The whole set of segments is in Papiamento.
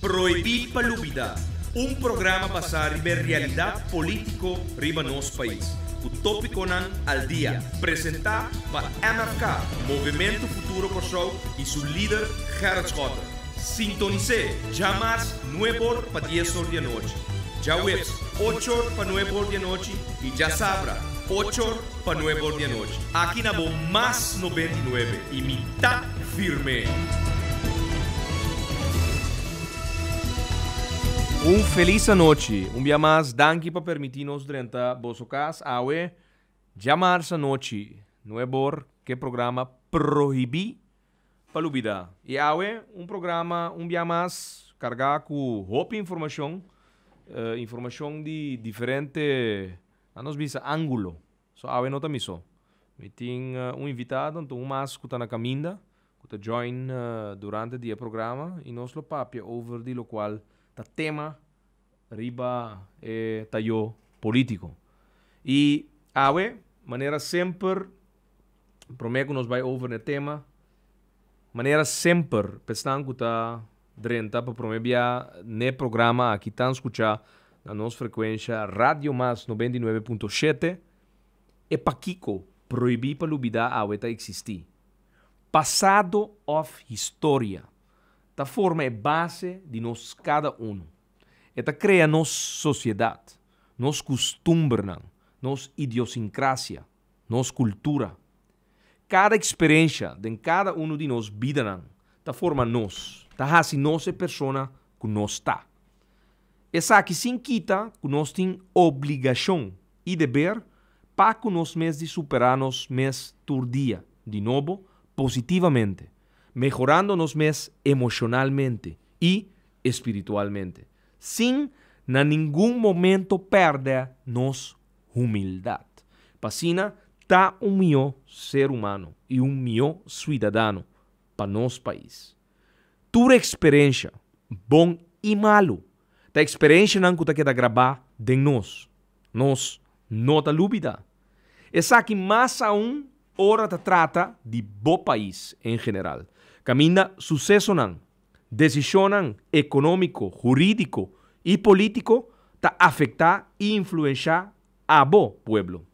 Prohibí pa Lubidá, un programa basá riba e realidat polítiko riba nos pais, ku tópikonan al dia, presentá pa MFK, Movementu Futuro Kòrsou, i su lider Gerrit Schotte. Sintonis'é djamars nueb'or pa dies'or di anochi, djaweps och'or pa nueb'or di anochi i djasabra och'or pa nueb'or di anochi. Aki na bo Mas 99 i mi ta firme! Un felis anochi. Un bia mas danki pa permiti nos drenta boso kas awe djamars anochi nueb'or ke programa Prohibi pa Lubida. I awe un programa un bia mas karga ku hopi informashon, informashon di diferente a nos bisa angulo. So awe no ta mi so. Mi tin un invitado, anto un mas ku ta na kaminda, ku ta join durante di e programa i nos lo papia over di lokual ta tema riba e tayo politiko. I awe, manera semper, promé ku nos bai over na e tema, manera semper p'esnan ku ta drenta pa promé bia n'e programa aki tan skuchá na nos frekuensha Radio Mas 99.7, e pakiko prohibí pa lubidá awe ta eksistí. Pasado òf historia ta forma e base di nos kada unu. E ta krea nos sosiedat, nos kustumbernan, nos idiosinkrasia, nos kultura. Kada eksperensha den kada unu di nos bidanan ta forma nos, ta hasi nos e persona ku nos ta. Esaki sin kita ku nos tin obligashon i deber pa ku nos mes di superá nos mes tur dia, di nobo, positivamente, mehorando nos mes emoshonalmente i espiritualmente, sin na ningun momento pèrdè nos humildat. Pa asina ta un mihó ser humano i un mihó suidadano pa nos pais. Tur eksperensha, bon i malu, ta eksperenshanan ku ta keda grabá den nos. Nos no ta lubidá. Esaki mas aun ora ta trata di bo pais en general, kaminda susesonan, desishonnan ekonómiko, hurídiko i polítiko ta afektá i influenshá abo, pueblo.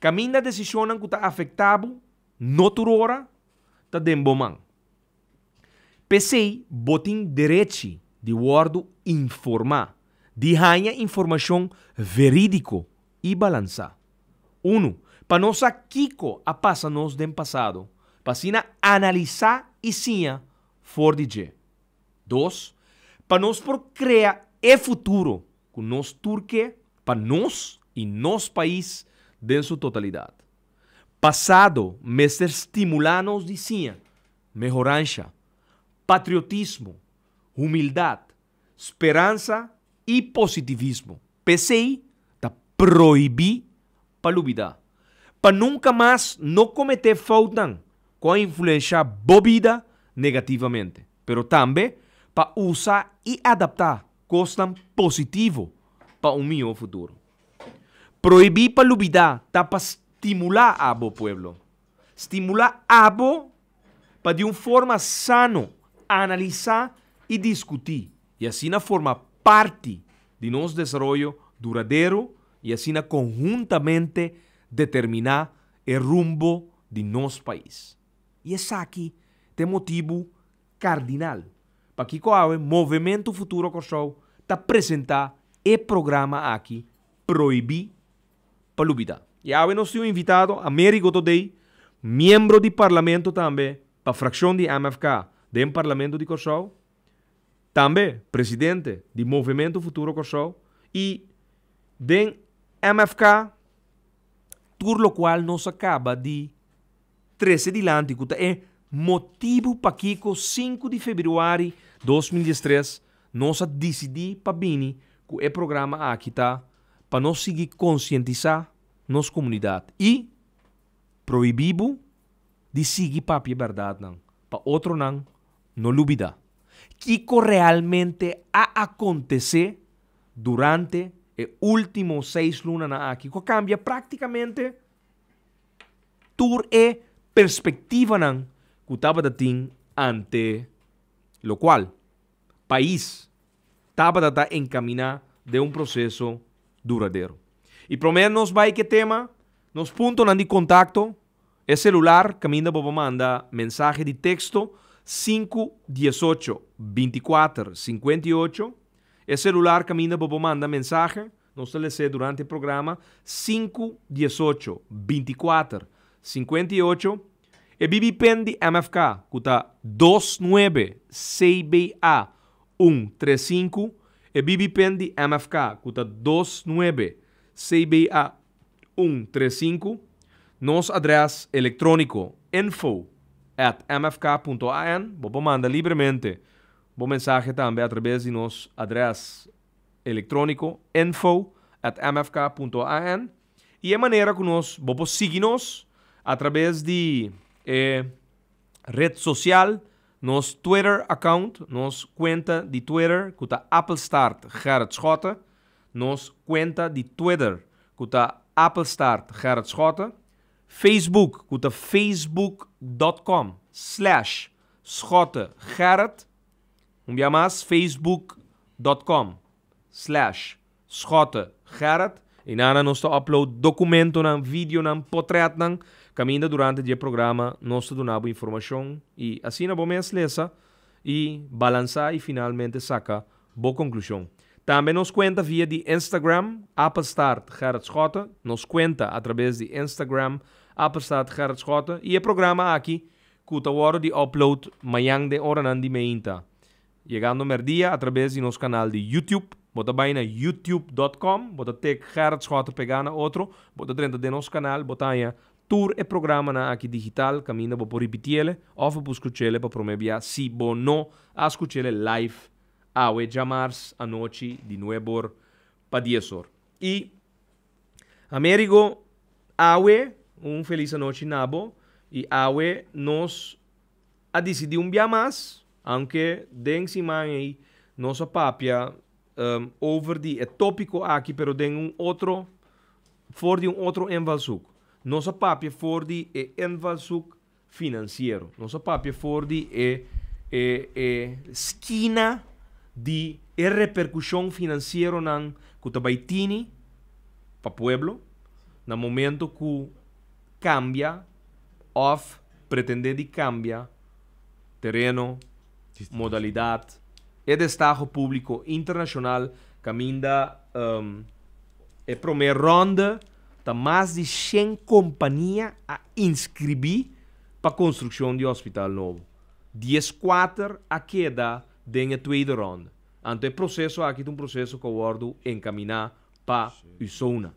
Kaminda desishonnan ku ta afektá bo no tur ora ta den bo man. P'esei bo tin derechi di wòrdu informá, di haña informashon verídiko i balansá. Unu, pa nos sa kiko a pasa nos den pasado, pa asina analisá i siña for di dje. Dos, pa nos por krea e futuro ku nos tur ke pa nos i nos pais den su totalidat. Pasado mester stimulá nos di siña mehoransha, patriotismo, humildat, speransa i positivismo. P'esei ta prohibí pa lubidá. Pa nunka mas no kometé foutnan ku a influenshá bo bida negativamente, pero tambe pa usa i adaptá kosnan positivo pa un mihó futuro. Prohibí pa lubidá ta pa stimulá abo, pueblo. Stimulá abo pa di un forma sano analisá i diskutí i asina forma parti di nos desaroyo duradero i asina konhuntamente determiná e rumbo di nos pais. I esaki ta e motibu kardinal pakiko awe Movementu Futuro Kòrsou ta presentá e programa aki Prohibí pa Lubidá. I awe nos tin un invitado, Amerigo Todey, miembro di Parlamento tambe pa frakshon di MFK den Parlamento di Kòrsou, Tambe presidente di Movementu Futuro Kòrsou i den MFK tur lokual nos a kaba di trese dilanti ku ta e motibu pakiko sinku di febrüari 2013 nos a disidí pa bini ku e programa aki ta pa nos sigui konsientisá nos komunidat i prohibí bo di sigui papia bèrdatnan pa otronan No lubida, kiko realmente a akontesé durante e último seis lunanan aki ku a kambia práktikamente tur e perspektivanan ku tabata tin ante lokual pais. tabata ta encamina den un proceso duradero. Y prome nos bay cu e tema, nos puntonan di contacto, e celular caminda bo por manda mensahe di texto 5 18 24 58, e celular caminda bo por manda mensahe, nos ta lesa durante e programa, 5 18 24 58, e BB Pen di MFK cu ta 2 9 CBA 1 3 5, e BB Pen di MFK cu ta 2 9 CBA 1 3 5, nos adres electronico info@mfk.an, bo por manda libremente bo mensahe tambe atraves di nos adres electronico info@mfk.an y e manera cu nos bo por sigui nos atraves di e red social, nos Twitter account, nos cuenta di Twitter cu ta Appelstart Gerrit Schotte, nos cuenta di Twitter cu ta Appelstart Gerrit Schotte, Facebook cu ta facebook.com/SchotteGerrit, un bia mas facebook.com/SchotteGerrit, y nana nos ta upload documentonan, videonan, portretnan, caminda durante e programa nos ta duna bo informacion y asina bo mes lesa y balansa y finalmente saca bo conclusion. Tambe nos cuenta via di Instagram, Appelstart Gerrit Schotte, nos cuenta atraves di Instagram, Appelstart Gerrit Schotte, y e programa aki, cu ta wordo di upload mañan den oranan di meinta, yegando merdia atraves di nos canal di YouTube, bo ta bay na youtube.com, bo ta tik Gerrit Schotte pega na otro, bo ta drenta den nos canal, bo ta haya tur e programanan aki digital, caminda bo por ripitiele, of bo por scuchele pa prome bia si bo no a scuchele live awe djamars anochi di nuebor pa diesor. Y Amerigo, awe un feliz anochi na bo y awe nos a dicidi un bia mas, aunke den siman ey nos a papia over di e topico aki pero den un otro, for di un otro invalshoek. Nos a papia for di e invalshoek financiero. Nos a papia for di e e e skina di e repercusion financieronan cu ta bay tini pa pueblo na momento cu cambia of pretende di cambia tereno, modalidad, e destaho publico internacional caminda e prome ronde ta mas di 100 compania a inscribi pa construccion di hospital nobo. 14 a keda den e tweede ronde. Anto e proceso aki ta un proceso cu a wordo encamina pa USONA.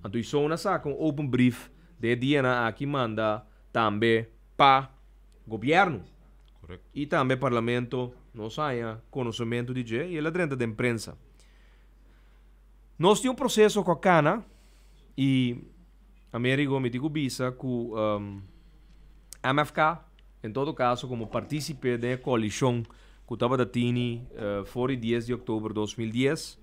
Anto USONA saca un open brief den e dianan aki manda tambe pa gobierno. Y tambe parlamento nos haya conocemento di dje y el a drenta den prensa. Nos tin un proceso cu a cana y Amerigo mi tin cu bisa cu MFK en todo caso como participe den e coalicion cu tabata tini for di 10 di october 2010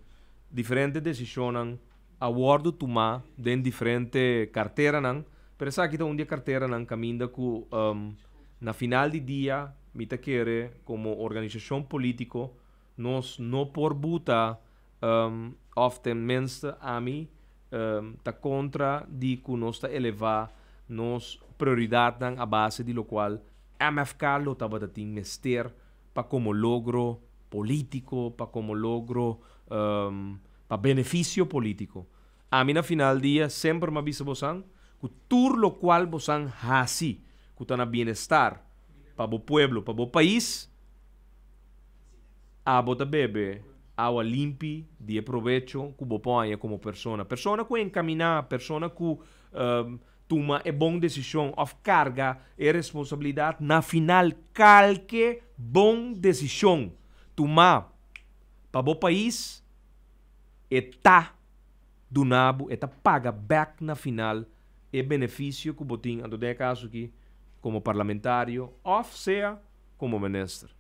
diferente decisionnan a wordo tuma den diferente carteranan, pero esaki ta un di e carteranan caminda cu na final di dia mi ta kere como organisacion politico nos no por buta of tenminste ami ta contra di cu nos ta eleva nos prioridadnan a base di locual MFK lo tabata tin mester pa como logro politico, pa como logro pa beneficio politico. Ami na final dia semper m'a bisa bosan cu tur locual bosan haci cu ta na bienestar pa bo pueblo, pa bo pais, abo ta bebe awa limpi di e probecho cu bo por haña como persona. Persona cu encamina, persona cu tuma e bon decision of carga e responsabilidad, na final calke bon decision tuma pa bo pais e ta duna bo, e ta paga bek na final e beneficio cu bo tin, anto den e caso aki como parlamentario of sea como minister.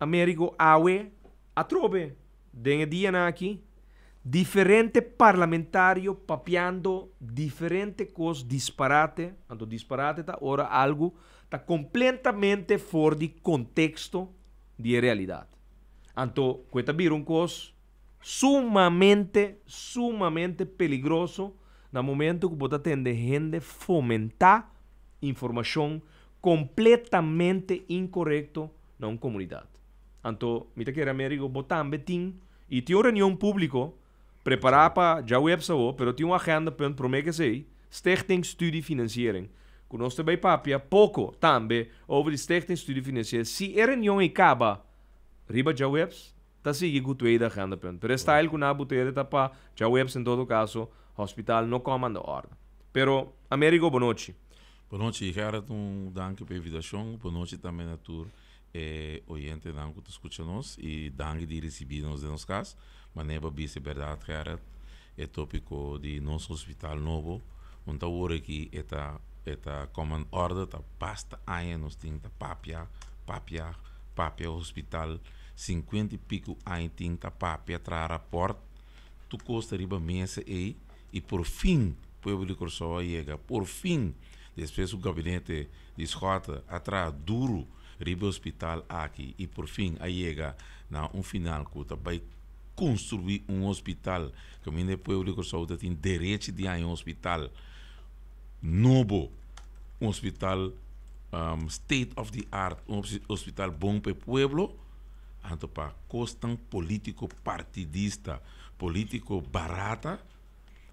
Amerigo awe atrobe den e dianan aki diferente parlamentario papiando diferente cos disparate, anto disparate ta ora algo ta completamente for di contexto di e realidad. Anto, ku ta bira un kos sumamente, sumamente peligroso na momento ku bo ta tende hende fomentá informashon kompletamente inkorekto na un komunidat. Anto, mi ta kere, Amerigo, bo tambe tin, i tin un reunion públiko prepará pa djaweps awo, pero tin un agendapunt promé ku esei, Stichting Studiefinanciering. Ku nos ta bai papia poko tambe over di Stichting Studiefinanciering. Si e reunion ei kaba riba djaweps, ta sigui ku tweede agendapunt. Pero e style ku nan a butere ta pa djaweps en todo kaso, hospital no kom aan de orde. Pero, Amerigo, bon nochi. Bon nochi, Gerrit, un danki pa e invitashon. Bon nochi tambe na tur e oyentenan ku ta skucha nos i danki di risibí nos den nos kas. Manera bo a bisa e bèrdat, Gerrit, e tópiko di nos hospital nobo un ta wor aki e ta e ta kom aan orde, ta basta aña nos tin ta papia, papia, papia hospital, sinkuenta i piku aña tin ta papia, traha rapòrt, tur kos ta riba mesa ei i por fin pueblo di Kòrsou a yega, por fin despues ku gabinete di Schotte a traha duru riba e hospital aki i por fin a yega na un final ku ta bai konstruí un hospital kaminda e pueblo di Kòrsou ta tin derechi di haña un hospital nobo, un hospital state of the art, un hospital bon pa e pueblo, anto pa kosnan polítiko partidista, polítiko barata,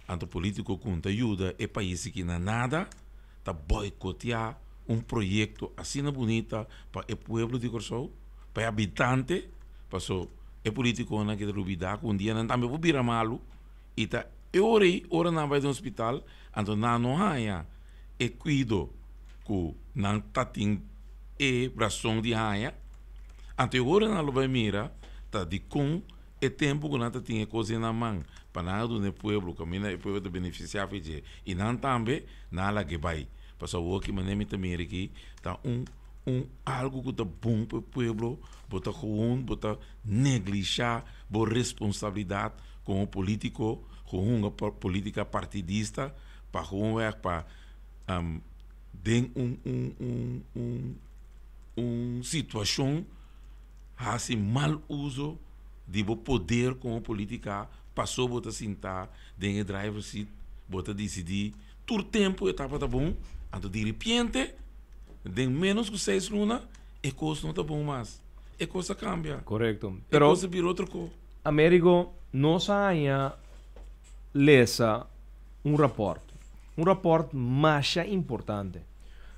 anto polítiko ku no ta yuda e pais aki na nada, ta boikoteá un proyekto asina bunita pa e pueblo di Kòrsou, pa e habitante, paso e polítikonan ke ta lubidá ku un dia nan tambe por bira malu i ta e ora ei, ora nan bai den hospital, anto nan no haña e kuido ku nan ta tin e rason di haña, anto e ora nan lo bai mira ta dikon E tempu ku nan ta tin e kos den nan man pa nan a duna e pueblo, kaminda e pueblo ta benefisiá for dje, i nan tambe, nan a lag'é bai. Pasobra awor ki manera mi ta mira aki, ta un un algu ku ta bon pa e pueblo, bo ta gewoon bo ta neglishá bo responsabilidat komo polítiko, ku hunga polítika partidista pa gewoonweg pa den un un un un un situashon. Hasi mal uso di bo poder komo politica paso bo ta sinta den e driver seat, bo ta disidí tur tempu e tabata bon, anto diripiente den menos ku seis luna e kos no ta bon mas, e kos a kambia. Korekto. E kos a bira otro ko. Amerigo, nos a haña lesa un rapòrt, un rapòrt masha importante,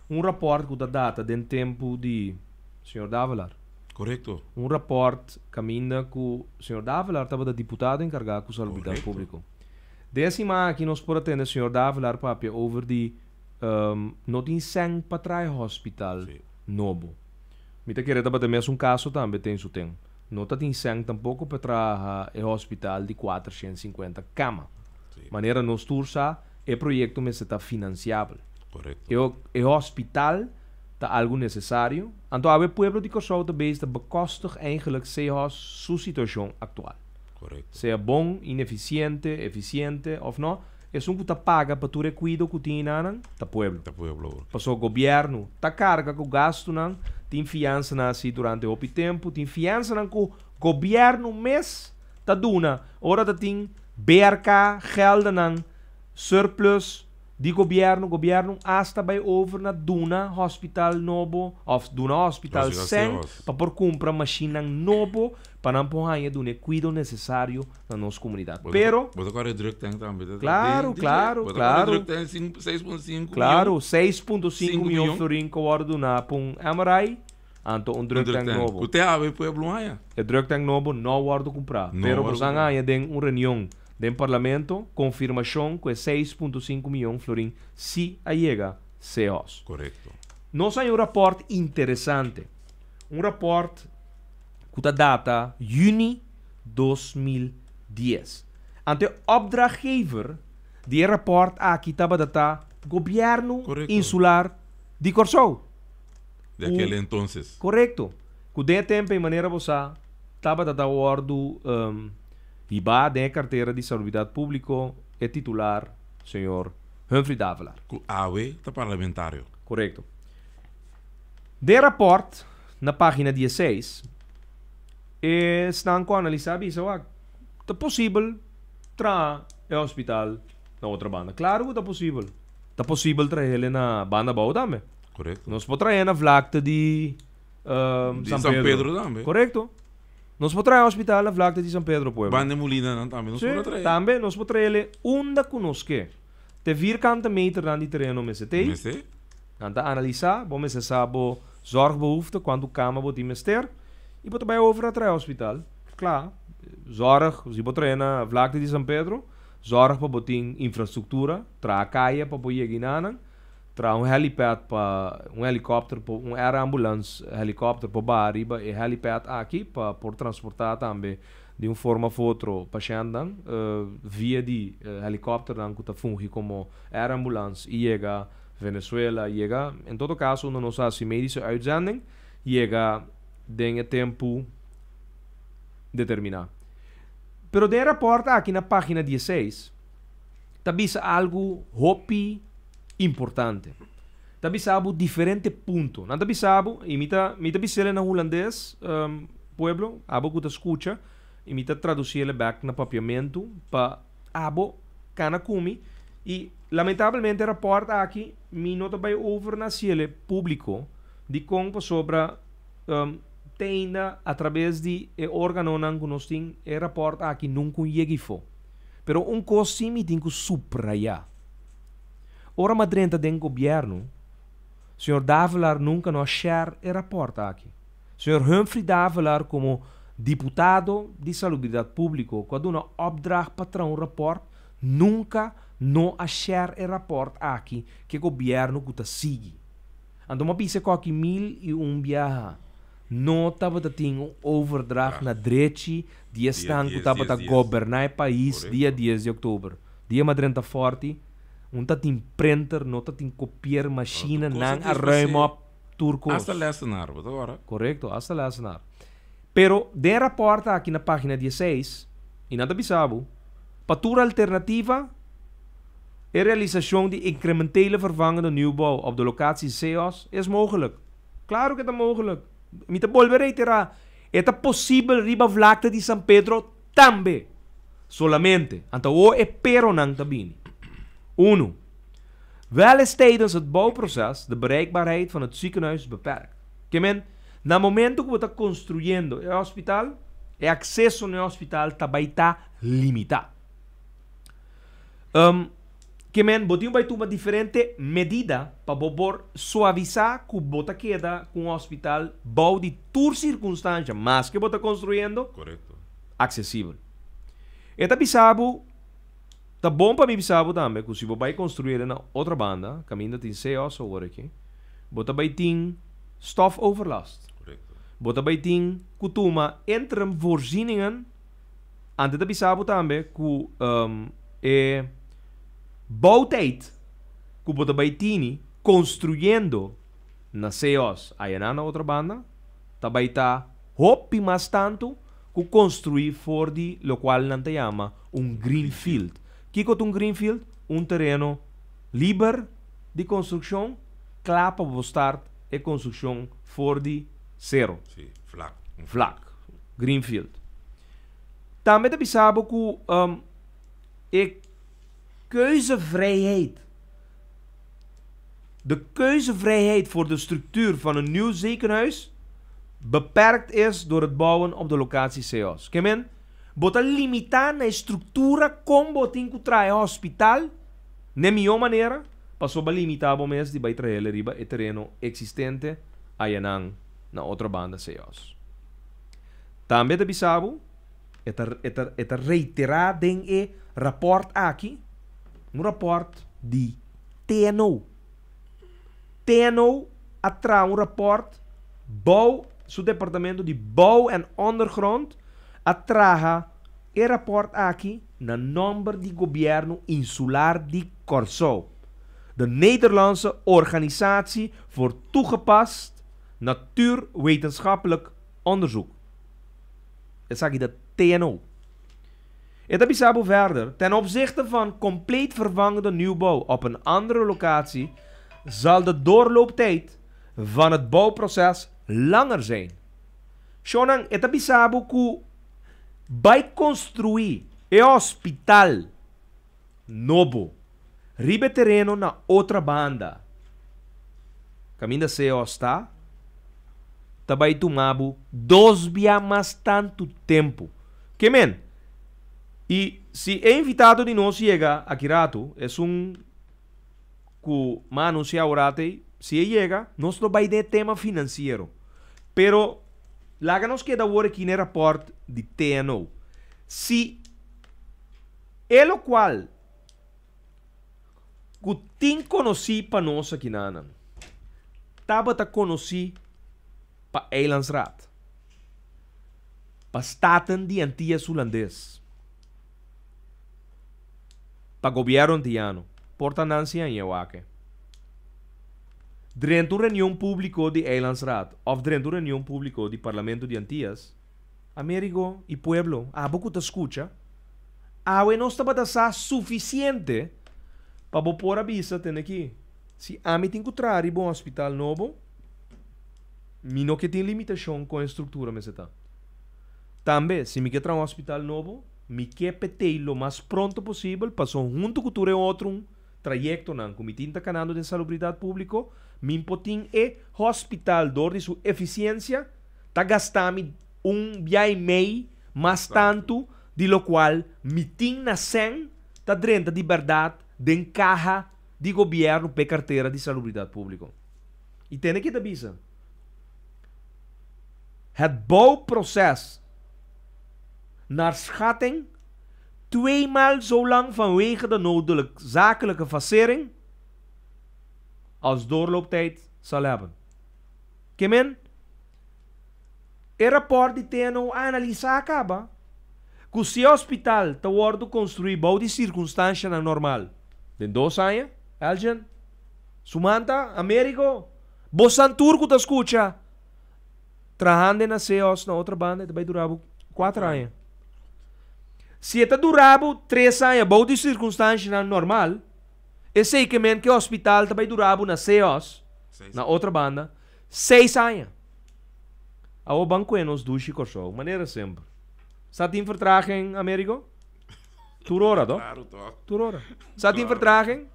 un rapòrt ku ta data den tempu di. Señor Davelaar. Korekto. Un rapòrt kaminda ku señor Davelaar tabata diputado enkargá ku salubridat públiko. Den e siman aki nos por a tende señor Davelaar papia over di no tin sèn pa traha e hospital nobo. Mi ta kere tabata e mesun kaso tambe ten su ten. No ta tin sèn tampoko pa traha e hospital di 450 kama. Manera nos tur sa e proyekto mester ta finansiabel. E hospital ta algu nesesario, anto awe pueblo di Kòrsou ta bezig ta bekostig eigenlijk Sehos su situashon aktual. Sea bon, inefisiente, efisiente òf nò, esun ku ta paga pa tur e kuido ku tin enanan ta pueblo. Ta pueblo. Pasobra gobièrnu ta karga ku gastunan, tin fiansanan hasi durante hopi tempu, tin fiansanan ku gobièrnu mes ta duna ora ta tin BRK geldennan surplus, Di gobierno, gobierno hasta bay over na duna hospital nobo of duna hospital cen pa por cumpra machinnan nobo pa nan por haya duna e cuido necesario na nos comunidad. Pero. Bo ta corre druk tank tambe. Claro, claro, claro. Bo ta corre druk tank 6.5 miljoen. Claro, 6.5 miljoen florin cu a wordo duna pa un MRI, anto un druk tank nobo. Cu te awe pueblo haya. E druk tank nobo no a wordo cumpra, pero boso a haya den un reunion Den Parlamento, konfirmashon ku e 6.5 mion florin si a yega Sehos. Korekto. Nos haña un rapòrt interesante. Un rapòrt ku ta data yüni 2010. Anto e opdrachtgever di e rapòrt aki tabata ta Gobièrnu Insular di Kòrsou. Di aquel entonces. Korekto. Ku den e tempu ei manera bo sa tabata ta wòrdu. Hibá den e kartera di Salubridat Públiko e titular señor Humphrey Davelaar. Ku awe ta parlamentario. Korekto. Den e rapòrt na página 16, Esnan ku analisá bisa wak, ta posibel traha e hospital na otro banda. Klaro ku ta posibel. Ta posibel trah'el na banda abou tambe. Korekto. Nos por trah'é na vlakte di Di San Pedro tambe. Korekto. Nos por traha hospital na vlakte di San Pedro, pueblo. Banda Molinanan tambe nos por a trahe. Tambe nos por trah'el unda ku nos ke. Te vierkante meternan di tereno mester tei. Mester. Nan ta analisá, bo mester sa bo zorgbehoefte, kuantu kama bo tin mester, i bo ta bai over a traha hospital. Kla, zorg, si bo traha na vlakte di San Pedro, zorg pa bo tin infrastruktura, traha kaya pa bo yega enanan, traha un helipad pa, un helikòpter pa, un air ambulance helikòpter por baha riba e helipad aki pa por transportá tambe di un forma of otro pashèntnan via di helikòpternan ku ta fungi komo air ambulance i yega Venezuela yega, en todo caso unda nos haci medische uitzending, yega den e tempu determina. Pero den e raport aki na pagina dieseis ta bisa algu hopi importante. Ta bisa bo diferente punto. Nan ta bisa bo, y mi ta mi ta bis'el na hulandes, pueblo, abo cu ta scucha, y mi ta traduci'el bek na papiamentu pa Abo kana ku mi i lamentablemente e rapòrt aki mi no ta bai over na hasiel e públiko. Dikon? Pasobra te ainda atrabes di e órganonan ku nos tin e rapòrt aki nunka un yega ifó. Pero un kos sí mi tin ku suprayá. Ora mi a drenta den gobièrnu, señor Davelaar nunka no a share e rapòrt aki. Señor Humphrey Davelaar komo diputado di Salubridat Públiko ku a duna opdracht pa traha un rapòrt, nunka no a share e rapòrt aki ku e gobièrnu ku ta sigui. Anto mi a bisa ku aki 1001 biaha no tabata tin un overdracht na drechi di esnan ku tabata goberná e pais dia dies di òktober. Dia mi a drenta Fòrti, un ta tin printer, no ta tin kopier mashina, nan a ruim op. tur kos. Hasta lessenaar, bo ta ora. Korekto, hasta lessenaar. Pero den e rapòrt aki na página dieseis, i nan ta bisa bo, pa tur alternativa, e realisashon di incrementele vervangende nieuwbouw op de locatie CEOS is mogelijk. Klaro ku e ta mogelijk. Mi ta bolbe reiterá, e ta posibel riba vlakte di San Pedro tambe. Solamente, anto awor e peronan ta bini. Unu. Wel is tijdens het bouwproces de bereikbaarheid van het ziekenhuis beperkt. Ke men, na momento ku bo ta konstruyendo e hospital, e akseso na e hospital ta bai ta limitá. Um, ke men, bo tin bai tuma diferente medida pa bo por suavisá ku bo ta keda ku un hospital bou di tur sirkunstansha, maske bo ta konstruyendo, Korekto. aksesibel. E ta bisa bo. Ta bon pa mi bisa bo tambe ku si bo bai konstruí el na otro banda, kaminda tin CEOS awor aki, bo ta bai tin stofoverlast. Bo ta bai tin ku tuma interim voorzieningen. Ante ta bisa bo tambe ku e bouwtijd ku bo ta bai tini konstruyendo na CEOS ayanan na otro banda ta bai ta hopi mas tantu ku konstruí for di lokual nan ta yama un greenfield. Kiko ta un greenfield? Un tereno liber di konstrukshon, kla pa bo start e konstrukshon for di sero. Sí, vlak. Vlak. Greenfield. Tambe ta bisa bo ku e keuzevrijheid, de keuzevrijheid voor de structuur van een nieuw ziekenhuis beperkt is door het bouwen op de locatie CEOS. Ke men? Bo ta limitá na e struktura kon bo tin ku traha e hospital n'e mihó manera, pasobra bo a limitá bo mes di bai trahel riba e tereno eksistente ayanan na otro banda Seos. Tambe ta bisa bo, e ta e ta e ta reiterá den e rapòrt aki, un rapòrt di TNO. TNO a traha un rapòrt bou su departamento di Bouw en Ondergrond a traha e rapòrt aki na nòmber di gobièrnu insular di Kòrsou, de Nederlandse Organisatie voor Toegepast Natuurwetenschappelijk Onderzoek. Esaki ta TNO. E ta bisa bo verder, Ten opzichte van compleet vervangende nieuwbouw op een andere locatie zal de doorlooptijd van het bouwproces langer zijn. Shonan, e ta bisa bo ku bai konstruí e hospital nobo riba e tereno na Otrabanda, kaminda CEOS ta, ta bai tuma bo dos bia mas tantu tempu. Ke men? I si e invitado di nos yega aki ratu, esun ku m'a anunsiá ora ei, si e yega, nos lo bai den e tema finansiero. Pero laga nos keda awor aki na e rapòrt di TNO. Si e lokual ku tin konosí pa nos akinanan tabata konosí pa Eilandsraad, pa Staten di Antillas Hulandes, pa gobièrnu antiano, por ta nan si haña wak. Drenta un reunion públiko di Eilandsraad òf drenta un reunion públiko di Parlamento di Antillas, Amerigo i pueblo, abo ku ta skucha, awe nos tabata sa sufisiente pa bo por a bisa, Tende aki, si ami tin ku traha riba un hospital nobo, mi no ke tin limitashon kon e struktura mester ta. Tambe, si mi ke traha un hospital nobo, mi ke p'e lo mas pronto posibel, paso huntu ku tur e otro trayektonan ku mi tin ta kanando den salubridat públiko, mi por tin e hospital dor di su efisiensia, ta gasta mi un bia i mei mas tantu di lokual mi tin na sèn ta drenta di bèrdat den kaha di gobièrnu p'e kartera di salubridat públiko. I tene ki ta bisa, Het bouwproces naar schatting tweemaal zo lang vanwege de noodzakelijke fasering als doorlooptijd zal hebben. Ke men? E rapòrt di TNO a analisá kaba ku si e hospital ta wòrdu konstruí bou di sirkunstanshanan normal den dos aña, Elgin, Sumanta, Amerigo, bosan tur ku ta skucha trahando na CEOS na Otrabanda e ta bai dura bo kuater aña. Si e ta dura bo tres aña bou di sirkunstanshanan normal, esei ke men ku e hospital ta bai dura bo na CEOS na Otrabanda seis aña. Awor ban kue nos dushi Kòrsou, manera semper. Sa tin vertraging, Amerigo? Tur ora, to? Claro, to. Tur ora. Sa tin vertraging?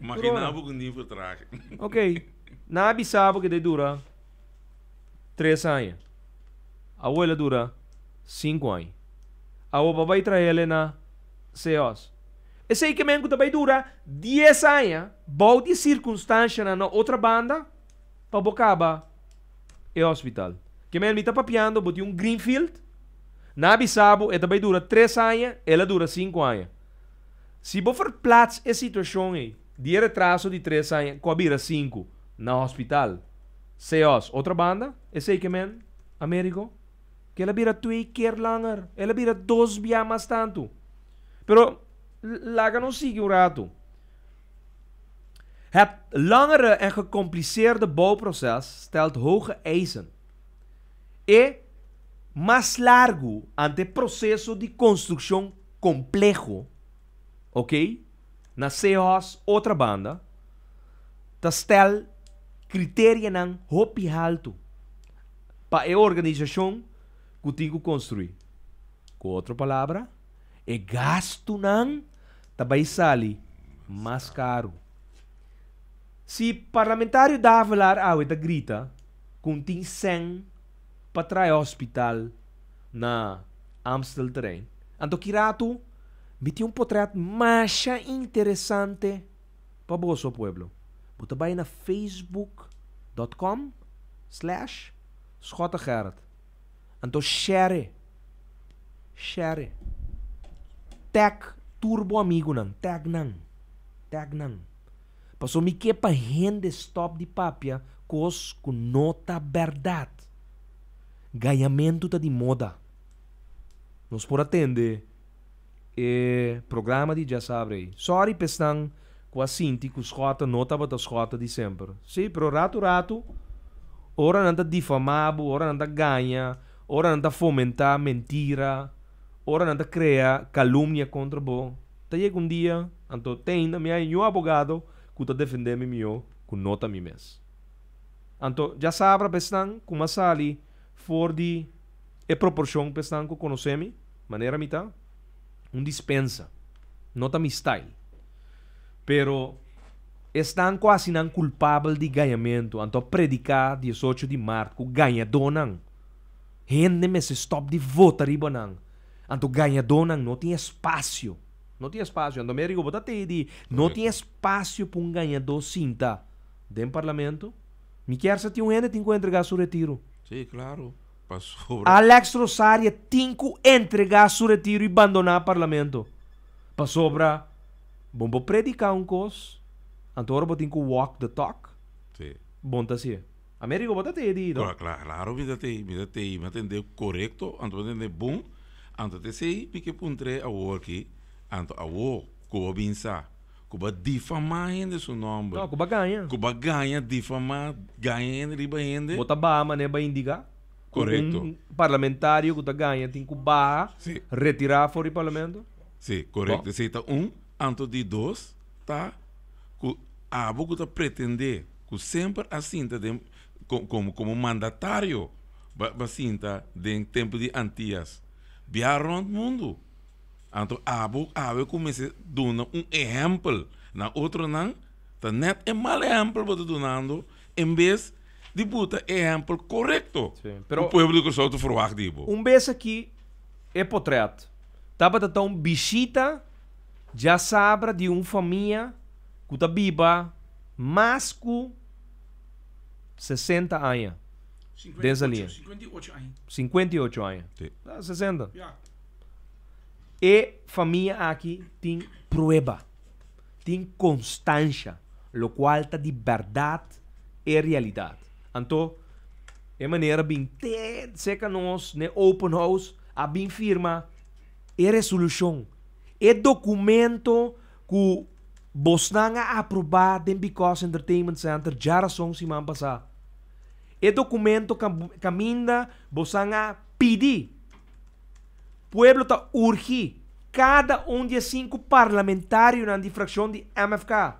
Imagina bo ku tin vertraging. Ok. Nan a bisa bo ku e dura tres aña. Awor el a dura sinku aña. Awor bo a bai traha el na CEOS. Esei ke men ku ta bai dura dies aña bou di sirkunstanshanan na Otrabanda pa bo kaba e hospital. Ke men mi ta papiando bo tin un greenfield, nan a bisa bo e ta bai dura tres aña, el a dura sinku aña. Si bo verplaats e situacion ei di e retraso di tres aña cu a bira sinku na hospital CEOS Otrabanda, esei ke men, Americo, ke el a bira twee keer langer, el a bira dos bia mas tantu. Pero laga nos sigui un ratu. Het langere en gecompliceerde bouwproces stelt hoge eisen. E mas largu ante e proceso di construccion compleho, ok, na CEOS Otrabanda, ta stel criterianan hopi haltu pa e organisacion cu tin cu construi. Cu otro palabra, e gastunan ta bai sali mas karu. Si parlamentario Davelaar awe ta grita ku un tin sèn pa traha e hospital na Amstelterrein, anto ki ratu mi tin un potrèt masha interesante pa boso pueblo. Bo ta bai na facebook dot com slash schottegerrit anto share. Share. Tag tur bo amigunan. Tag nan. Tag nan. Paso mi ke pa hende stop di papia kos ku no ta bèrdat. Gañamentu ta di moda. Nos por a tende e programa di djasabre ei. Sorry pa esnan ku a sinti ku Schotten no tabata Schotten di semper. Sí, pero ratu ratu ora nan ta difamá bo, ora nan ta gaña, Ora nan ta fomentá mentira, ora nan ta krea kalumnia kontra bo, ta yega un dia, anto te ainda mi hay ñun abogado ku ta defendé mi mihó ku no ta mi mes. Anto djasabra pa esnan ku m'a sali for di. E proporshon pa esnan ku konosé mi, manera mi ta, un dispensa. No ta mi style. Pero esnan ku hasi nan kulpabel di gañamentu, anto a prediká 18 di mart ku gañadónan, hende mester stòp di vota riba nan. Anto gañadónan no tin espasio. No tin espasio. Anto Americo bo ta tei di no tin espasio pa un gañadó sinta den parlamento. Mi kier sa tin un hende tin ku entregá su retiro. Sí, claro. Pasobra. Alex Rosaria tin ku entregá su retiro i bandoná parlamento. Pasobra bon bo prediká un kos, anto ora bo tin ku walk the talk, Sí. bon ta hasié. Americo bo ta tei di, no? Claro mi ta tei, mi ta tei, mi a tende korekto, anto mi a tende bon, anto t'esei mi ke puntr'é awor aki, anto awor ku bo bin sa ku bo a difamá hende su nòmber. No, ku bo a gaña. Ku bo a gaña, difamá, gaña hende riba hende. Bo ta baha manera bo a indiká. Ku Korekto. un parlamentario ku ta gaña tin ku baha, Sí. retirá for di parlamento. Sí, korekto. Bo. Esei ta un. Anto di dos ta ku abo ku ta pretendé ku semper a sinta den komo komo mandatario ba ba sinta den tempu di Antias biaha rònt mundu. Anto abo awe ku mester duna un ehèmpel na otronan, ta nèt e mal ehèmpel bo ta dunando en bes di buta e ehèmpel korekto Sí, ku pero pueblo di Kòrsou ta ferwagt di bo. Un bes aki e potrèt tabata ta un bishita djasabra di un famia ku ta biba mas ku 60 aña den Saliña. 58 aña. 58 aña. Sí. Ah, 60. Ja. E famia aki tin prueba, tin konstansha, lokual ta di bèrdat e realidat. Anto, e manera bin te serka nos n'e open house a bin firma e resolushon, e dokumento ku bosnan a aprobá den Because Entertainment Center djarason siman pasá. E dokumento kaminda bosan a pidi. Pueblo ta urgi kada un di e sinku parlamentarionan di frakshon di MFK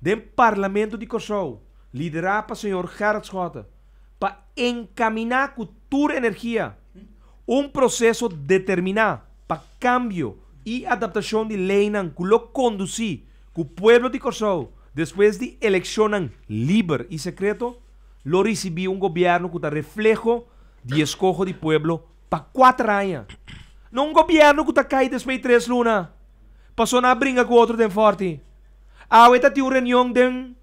den Parlamento di Kòrsou, liderá pa señor Gerrit Schotte, pa enkaminá ku tur energia un proseso determiná pa kambio i adaptashon di leinan ku lo kondusí ku pueblo di Kòrsou despues di elekshonnan liber i sekreto lo risibí un gobièrnu ku ta refleho di eskoho di pueblo Pa kuater aña. No un gobièrnu ku ta kai despues di tres luna. Paso nan a bringa ku otro den fòrti. Awe ta tin un reunion den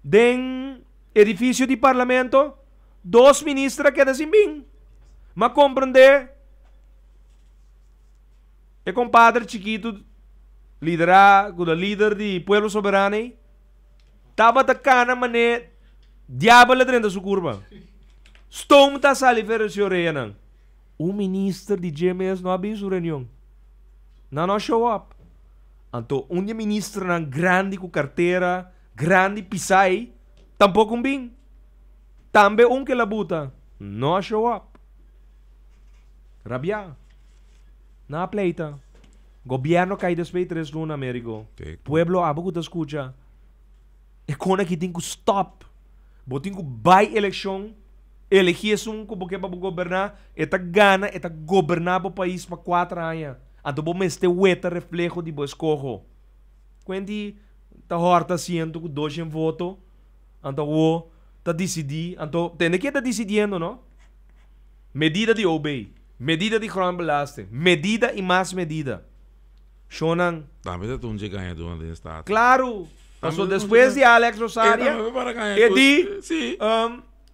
den edifisio di parlamento, dos minister a keda sin bin. M'a komprendé e kompadre chikitu liderá ku ta lider di Pueblo Soberano ei tabata kana manera diabel a drenta su kurpa. Stoom ta sali for di su oreanan. Un minister di dje mes no a bin su reunion. Nan no a show up. Anto un di e ministernan grandi ku kartera grandi pisá ei tampoko un bin. Tambe un ke labuta no a show up. Rabiá. Nan a pleita. Gobièrnu a kai despues di tres luna, Amerigo. Pueblo abo ku ta skucha. E kon aki tin ku stop. Bo tin ku bai elekshon, elegi esun ku bo ke pa bo goberná, e ta gana, e ta goberná bo pais pa kuater aña. Anto bo mester weta refleho di bo eskoho. Kuenti ta hòrta asiento ku doshen voto, anto awo ta disidí, anto tende ke ta disidiendo no. Medida di OB, medida di grondbelasting, medida i mas medida. Shonnan. Tambe ta un dje gañadónan den Staten. Klaru! Paso despues di Alex Rosaria, e di,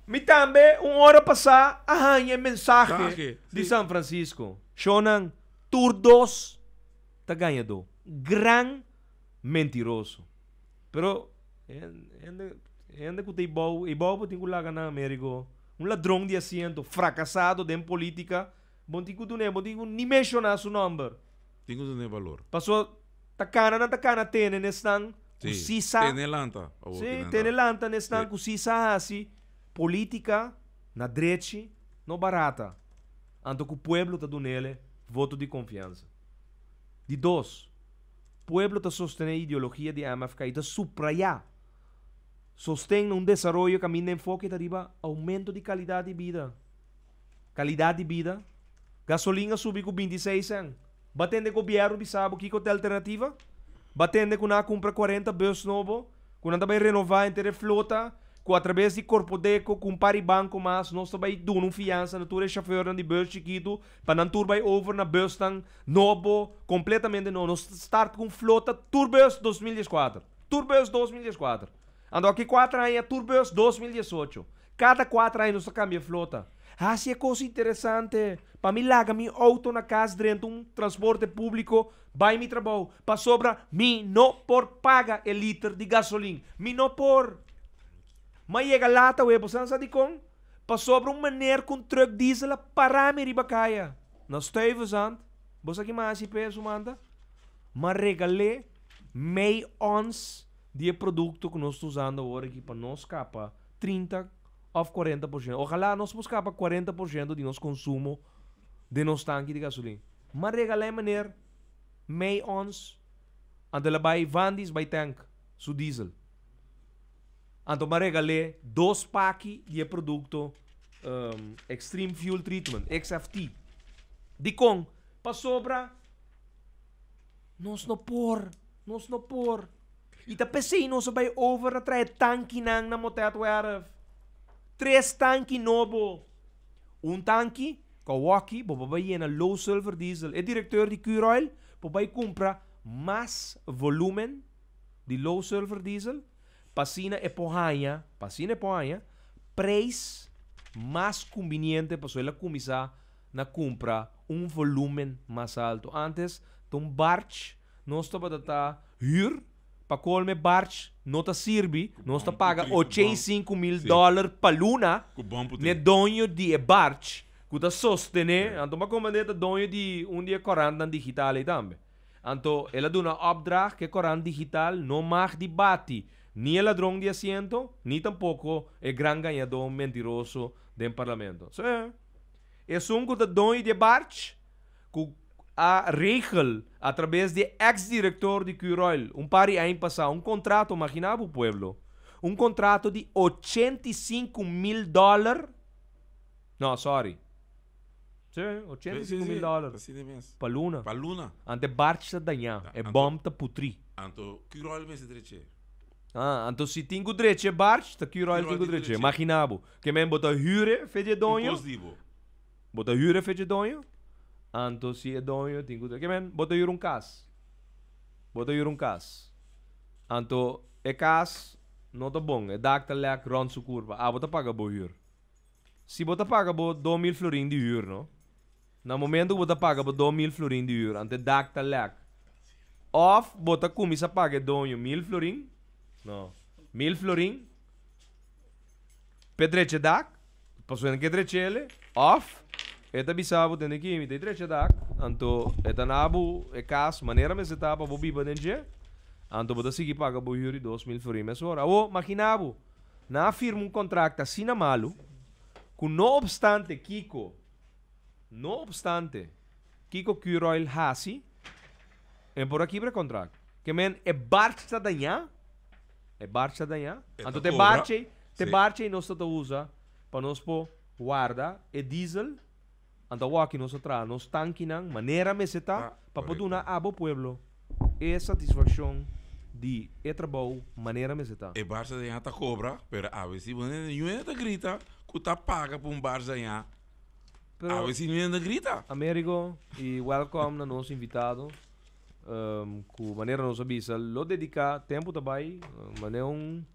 Mi tambe un ora pasá a haña e mensahe di San Francisco. Shonnan, tur dos ta gañadó. Gran mentiroso. Pero hende, hende ku ta ibou, ibou bo tin ku laga nan, Amerigo. Un ladron di asiento, frakasado den polítika, bo tin ku dun'é, bo tin ku ni menshoná su nòmber. Tin ku dun'é balor. Paso ta kana nan ta kana tene n'esnan ku si sa. Tene lanta. Sí, tene lanta n'esnan ku si sa hasi polítika na drechi, no barata. Anto ku pueblo ta dun'ele voto di konfiansa. Di dos, pueblo ta sostené ideologia di MFK i ta suprayá sosten na un desaroyo kaminda enfoke ta riba oumento di kalidat di bida. Kalidat di bida. Gasolin a subi ku 26 sèn. Bo a tende gobièrnu bisa bo kiko ta e alternativa? Bo a tende ku nan a kumpra 40 bùs nobo, ku nan ta bai renová henter e flota, ku atrabes di Korpodeko ku un par di banko mas nos ta bai duna un fiansa na tur e shofèrnan di bùs chikitu pa nan tur bai over na bùsnan nobo, kompletamente nobo. Nos ta start ku un flota tur bùs 2014. Tur bùs 2014. Anto aki kuater aña tur bùs 2018. Kada kuater aña nos ta kambia flota. Hasi e kos interesante pa mi laga mi outo na kas drenta un transporte públiko bai mi trabou pasobra mi no por paga e liter di gasolin. Mi no por. M'a yega lat awe, bo sa dikon? Pasobra un meneer ku un trùk diesel a para mi riba kaya na Stuyvesant. Bo sa ki m'a hasi p'e su manta? M'a regal'é mei ons di e produkto ku nos ta usando awor aki pa nos skapa 30 òf 40%. Ojalá nos por skapa 40% di nos konsumo den nos tanki di gasolin. M'a regalá e meneer mei ons, anto el a bai Vandis bai tank su diesel. Anto m'a regal'é dos paki di e produkto Extreme Fuel Treatment, XFT. Dikon? Pasobra nos no por, nos no por. I ta p'esei nos a bai over na traha e tankinan na Motetwerf. Tres tanki nobo. Un tanki ku awoki bo por bai yena low sulfur diesel. E direkteur di Curoil por bai kumpra mas volumen di low sulfur diesel pa asina e por haña, pa asina e por haña preis mas kumbiniente pasobra el a kuminsá na kumpra un volumen mas alto. Antes ta un barch nos tabata ta hür pa colme barch no ta sirbi, nos ta paga 85.000 dollar pa luna n'e doño di e barch cu ta sostene, anto m'a comprende ta doño di un di e corantnan digital ey tambe. Anto el a duna opdracht cu e corant digital no mag di bati ni e ladron di asiento ni tampoco e gran gañador mentiroso den parlamento. Sí. Esun cu ta doño di e barch cu a regel a traves di e ex director di Curoil un par di aña pasa un contrato, magina bo pueblo, un contrato di 85.000 dollar, no sorry, si, 85.000 dollar pa luna, Pa luna. Anto e barch ta daña, e bom ta putri. Anto Curoil mester dreche. Ah, anto si tin cu dreche e barch, ta Curoil tin cu dreche. Magina bo, ke men bo ta hure fe di e doño. Un cos di bo. Bo ta hür e fecha e doño? Anto si e doño tin ku ke men bo ta hür un kas. Bo ta hür un kas. Anto e kas no ta bon, e dak ta lèk rònt su kurpa. Abo ta paga bo hür. Si bo ta paga bo 2000 florin di hür no, na momento ku bo ta paga bo 2000 florin di hür anto e dak ta lèk. Òf bo ta kuminsá paga e doño 1000 florin, no, 1000 florin p'e drecha e dak. Pasobra e no ke drech'ele, òf e ta bisa bo, Tende aki, mi ta e drecha dak, anto e ta na bo e kas manera mester ta pa bo biba den dje, anto bo ta sigui paga bo hür di 2000 florin mesora. Awor, magina bo, nan a firma un kontrakt asina malu, ku no opstante kiko, no opstante kiko Curoil hasi, e por a kibra e kontrakt. Ke men e barch ta dañá. E barch ta dañá. Anto te barch ei, te barch ei nos ta ta usa pa nos por warda e diesel. Anto awor nos a traha nos tankinan manera mester ta pa por duna abo pueblo e satisfakshon di e trabou manera mester ta. E barch ta dañá ta kobra, pero awe si bo niun hende ta grita ku ta paga pa un barch dañá. Awe si niun hende ta grita. Amerigo y welcome na nos invitado. Ku manera nos a bisa lo dediká tempu ta bai manera un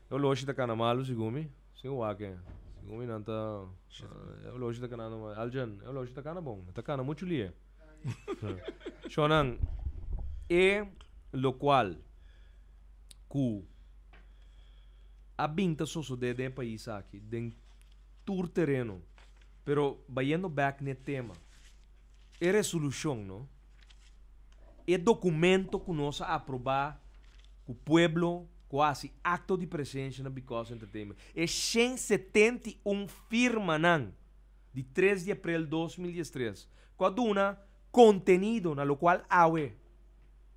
e oloshi ta kana malu segun mi sin wak e segun mi nan ta e oloshi ta kanando malu Aljan e oloshi ta kana bon e ta kana muchu lie shownan e lokual ku a bin ta sosodé den e pais aki den tur tereno pero bayendo bek n'e tema. E resolushon no, e dokumento ku nos a aprobá ku pueblo ku a hasi akto di presensia na Because Entertainment, e 171 firmanan di 3 di aprel 2013 ku a duna kontenido na lokual awe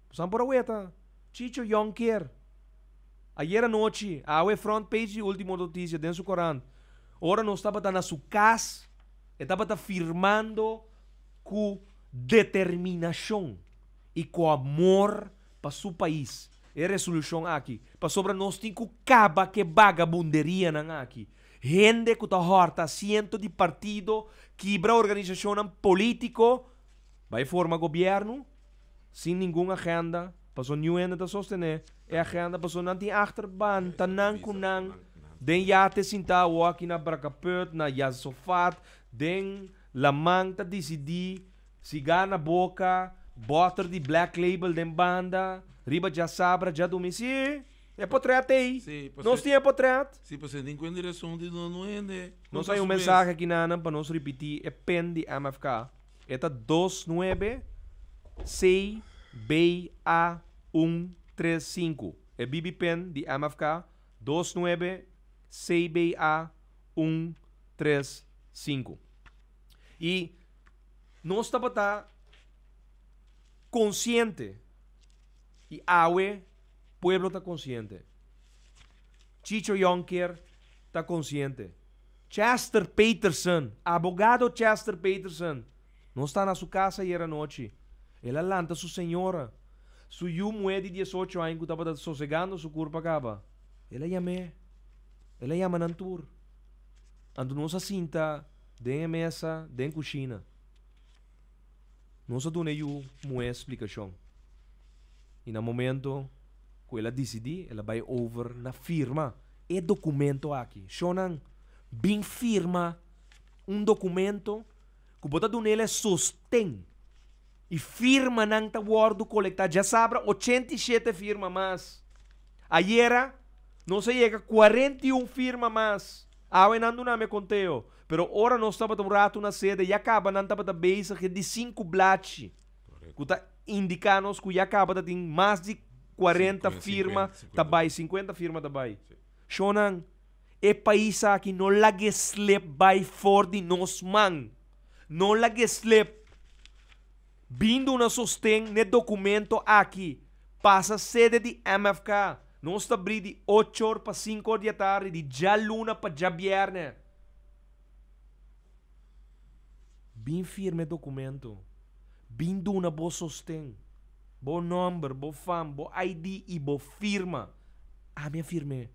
bosan por a weta Chicho Jonker ayer anochi awe front page di Ultimo Noticia den su korant ora nos tabata na su kas. E tabata firmando ku determinashon i ku amor pa su pais e resolushon aki, pasobra nos tin ku kaba ku e bagabunderianan aki. Hende ku ta hòrta asiento di partido, kibra organisashonnan polítiko, bai forma gobièrnu sin ningun agenda, pasobra niun hende ta sostené e agenda, pasobra nan tin achterban, ta nan ku nan den yate sintá awor aki na Brakaput, na Yazofat, den laman ta disidí. Siga na boka, bòter di Black Label den banda, riba djasabra, djadumingu. Sí, e potrèt ei. Sí, Nos pasobra tin e potrèt. Sí, pasobra tin kuen direkshon di no no hende Nos kontra hay su un mes. mensahe aki nanan pa nos ripití e pen di MFK. E ta dos nuebe C B A un tres sinku. E bibi pen di MFK dos nuebe C B A un tres sinku. I Nos tabata konsiente i awe pueblo ta konsiente. Chicho Jonker ta konsiente. Chester Peterson, abogado Chester Peterson, nos ta na su kas ayer anochi. El a lanta su señora, su yu muhé di diesocho aña ku tabata sosegando su kurpa kaba. El a yam'é. El a yama nan tur. Anto nos a sinta. Den e mesa den kushina. Nos a duna e yu muhé splikashon. I na momento ku el a disidí, el a bai over na firma e dokumento aki. Shonnan, bin firma un dokumento ku bo ta duna el e sosten. I firmanan ta wòrdu kolektá. Djasabra 87 firma mas. Ayera nos a yega 41 firma mas. Awe nan duna mi e konteo, pero ora nos tabata un ratu na sede ya kaba nan tabata bezig e di sinku blachi ku ta indiká nos ku ya kaba ta tin mas di 40 firma ta bai, 50 firma ta bai. Shonnan, e pais aki no lag'é slip bai for di nos man. No lag'é slip. Bin duna sosten n'e dokumento aki. Pasa sede di MFK. Nos ta bri di ocho or pa sinku or di atardi, di djaluna pa djabièrnè. Bin firma e dokumento. Bin duna bo sosten. Bo nòmber, bo fam, bo ID i bo firma. Ami a firm'é.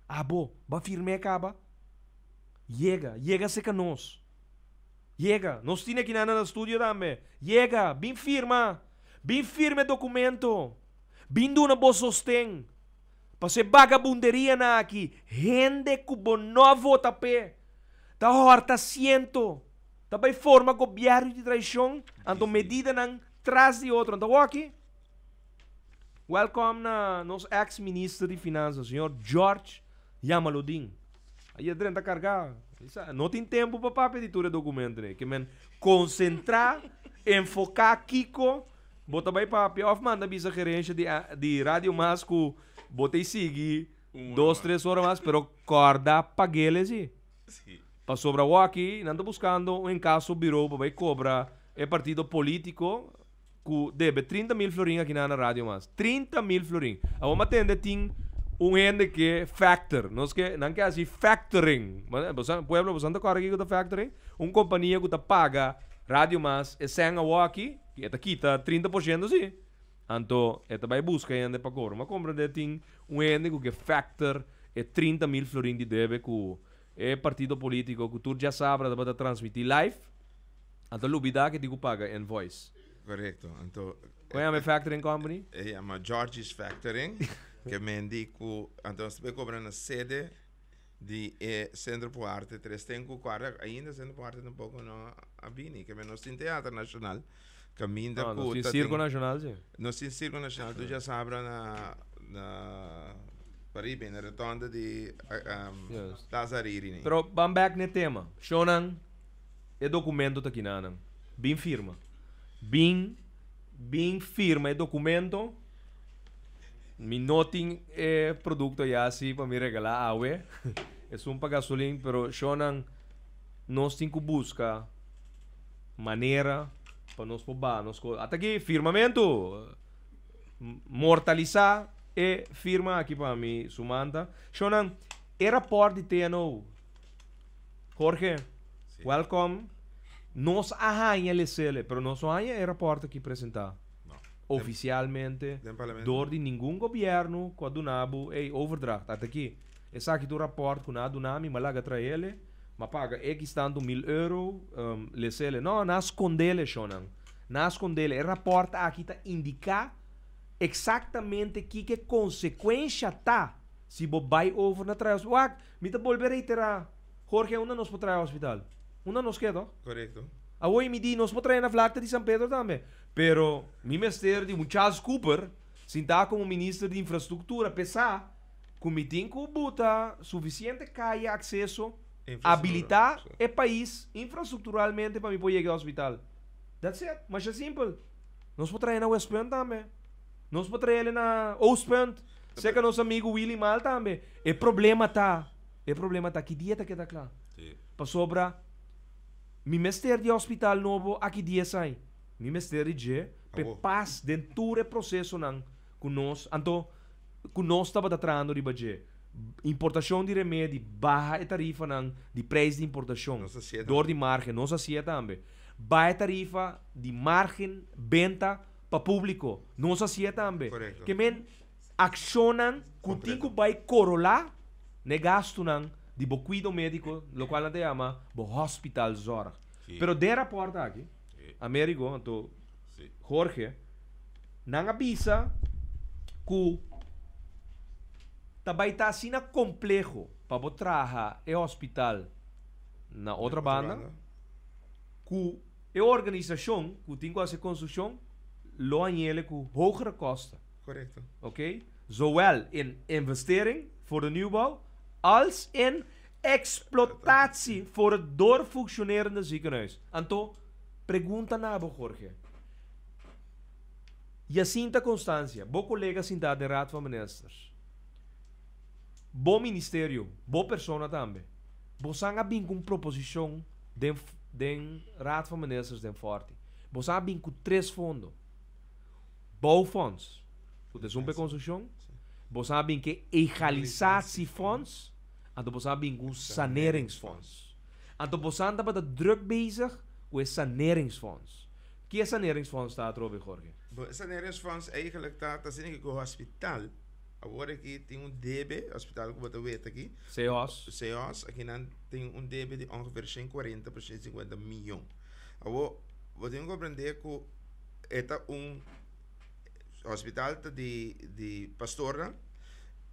Abo, bo a firm'é kaba? Yega, yega serka nos. Yega, nos tin aki nan na studio tambe. Yega, bin firma. Bin firma e documento. Bin duna bo sosten. Pasobra e bagabunderianan aki, hende cu bo no a vota p'e, ta horta asiento, ta bay forma gobierno di traicion, anto medidanan tras di otro. Anto awor aki, welcome na nos ex minister di finanzas, señor George Jamaludin. Ayer drenta carga. No tin tempo pa papia di tur e documentonan. Ke men concentra, enfoca kico bo ta bay papia of manda bisa gerencia di di Radio Mas cu bo ta sigui dos tres ora mas pero corda paguele si. Pasobra awaki nan ta buscando un encaso bureau pa bay cobra e partido politico cu debe 30 mil florin aki na Radio Mas. 30 mil florin. Awor mi a tende tin un hende ke factor. Nos ke, nan ke haci factoring. Boso, pueblo, boso ta corda kico ta factoring? Un compania cu ta paga Radio Mas e cen awor aki, e ta kita 30% si. Anto e ta bay busca hende pa cobra. Mi a comprende tin un hende cu ke factor e 30 mil florin di debe cu e partido politico cu tur djasabra tabata transmiti live. Anto lubida ke tin ku paga invoice. Korekto. Anto. Kon yama e factoring company? E yama Georgie's Factoring. Ke mendi ku anto nos ta bay kobra na sede di e Sentro por Arte tres ten ku kuarta ainda Sentro por Arte tampoco no a bini. Ke men nos tin Teatro Nacional kaminda No, ku nos tin ta Circo tin Nacional si. Nos tin Circo Nacional tur djasabra na na pariba na rotonda di Plaza Hariri ni. Pero ban bek na e tema. Shownan. E documento ta kinanan. Bin firma. Bin, bin firma e documento. Mi no tin e producto ya si pa mi regala awe. Esun pa gasolin, pero shownan nos tin cu busca manera pa nos por baha nos co. Ata aki firmamento. Mortalisa e firma aki pa mi, Sumanta. Shownan, e rapport di TNO. Jorge, welcome. Nos a haña lesele, pero nos no haña e rapport aki presenta No. oficialmente Den parlamento. door di ningun gobierno cu a duna bo, ey, overdracht, ata aki. Esaki ta un rapport cu nan a duna mi, m'a laga traele, m'a paga X tanto mil euro, lesele. No, nan a scondele, shonnan. Nan a scondele. E rapport aki ta indica exactamente kiko e consecuencia ta si bo bay over na traha hospital. Wak, mi ta bolbe reitera, Jorge, unda nos por traha hospital? Unda nos ke, toch? Correcto. Awor mi di, nos por traha na vlakte di San Pedro tambe. Pero mi mester di un Charles Cooper sintá como minister di infrastructura p'e sa cu mi tin cu buta suficiente caya, acceso, habilita e pais infrastructuralmente pa mi por yega e hospital. That's it. Masha simpel. Nos por traha na Westpunt tambe. Nos por traha na Oostpunt. Cerca nos amigo Willy Mal tambe. E problema ta, e problema ta ki dia ta keda cla. Pasobra mi mester di hospital nobo aki 10 aña. Mi mester di dje p'e Awo. pas den tur e procesonan cu nos, anto cu nos tabata trahando riba dje. Importacion di remedi, baha e tarifanan di prijs di importacion. Nos hacié Door tambe. di margen, nos hacié tambe. Baha e tarifa di margen benta pa publico. Nos hacié tambe. Ke men accionnan cu tin cu bay corola n'e gastunan di bo cuido medico, locual nan ta yama bo hospitalzorg. Pero den rapport aki, Amerigo, anto Jorge, nan a bisa cu ta bay ta asina compleho pa bo traha e hospital na otra banda, cu e organisacion cu tin cu haci e construccion lo hañele cu hogere kosten. Ok? Zowel in investering voor de nieuwbouw als in exploitatie voor het doorfunctionerende ziekenhuis. Anto, pregunta na bo, Jorge. Jacinta Constancia, bo colega sinta den Raad van Ministers, bo ministerio, bo persona tambe, bosan a bin cu un proposicion den den Raad van Ministers den Forti. Bosan a bin cu tres fondo. Bouwfonds, cu ta esun pa e construccion, bosan a bin cu e egalisatiefonds, anto bosan a bin cu un saneringsfonds. Anto bosan tabata druk bezig cu e saneringsfonds. Ki e saneringsfonds ta atrobe, Jorge? Bo, e saneringsfonds eigenlijk ta ta asina cu hospital awor aki tin un debe, hospital cu bo ta weta aki. CEOS. CEOS, aki nan tin un debe di ongeveer 140 pa 150 miyon. Awor, bo tin cu comprende cu e ta un hospital ta di di pastornan.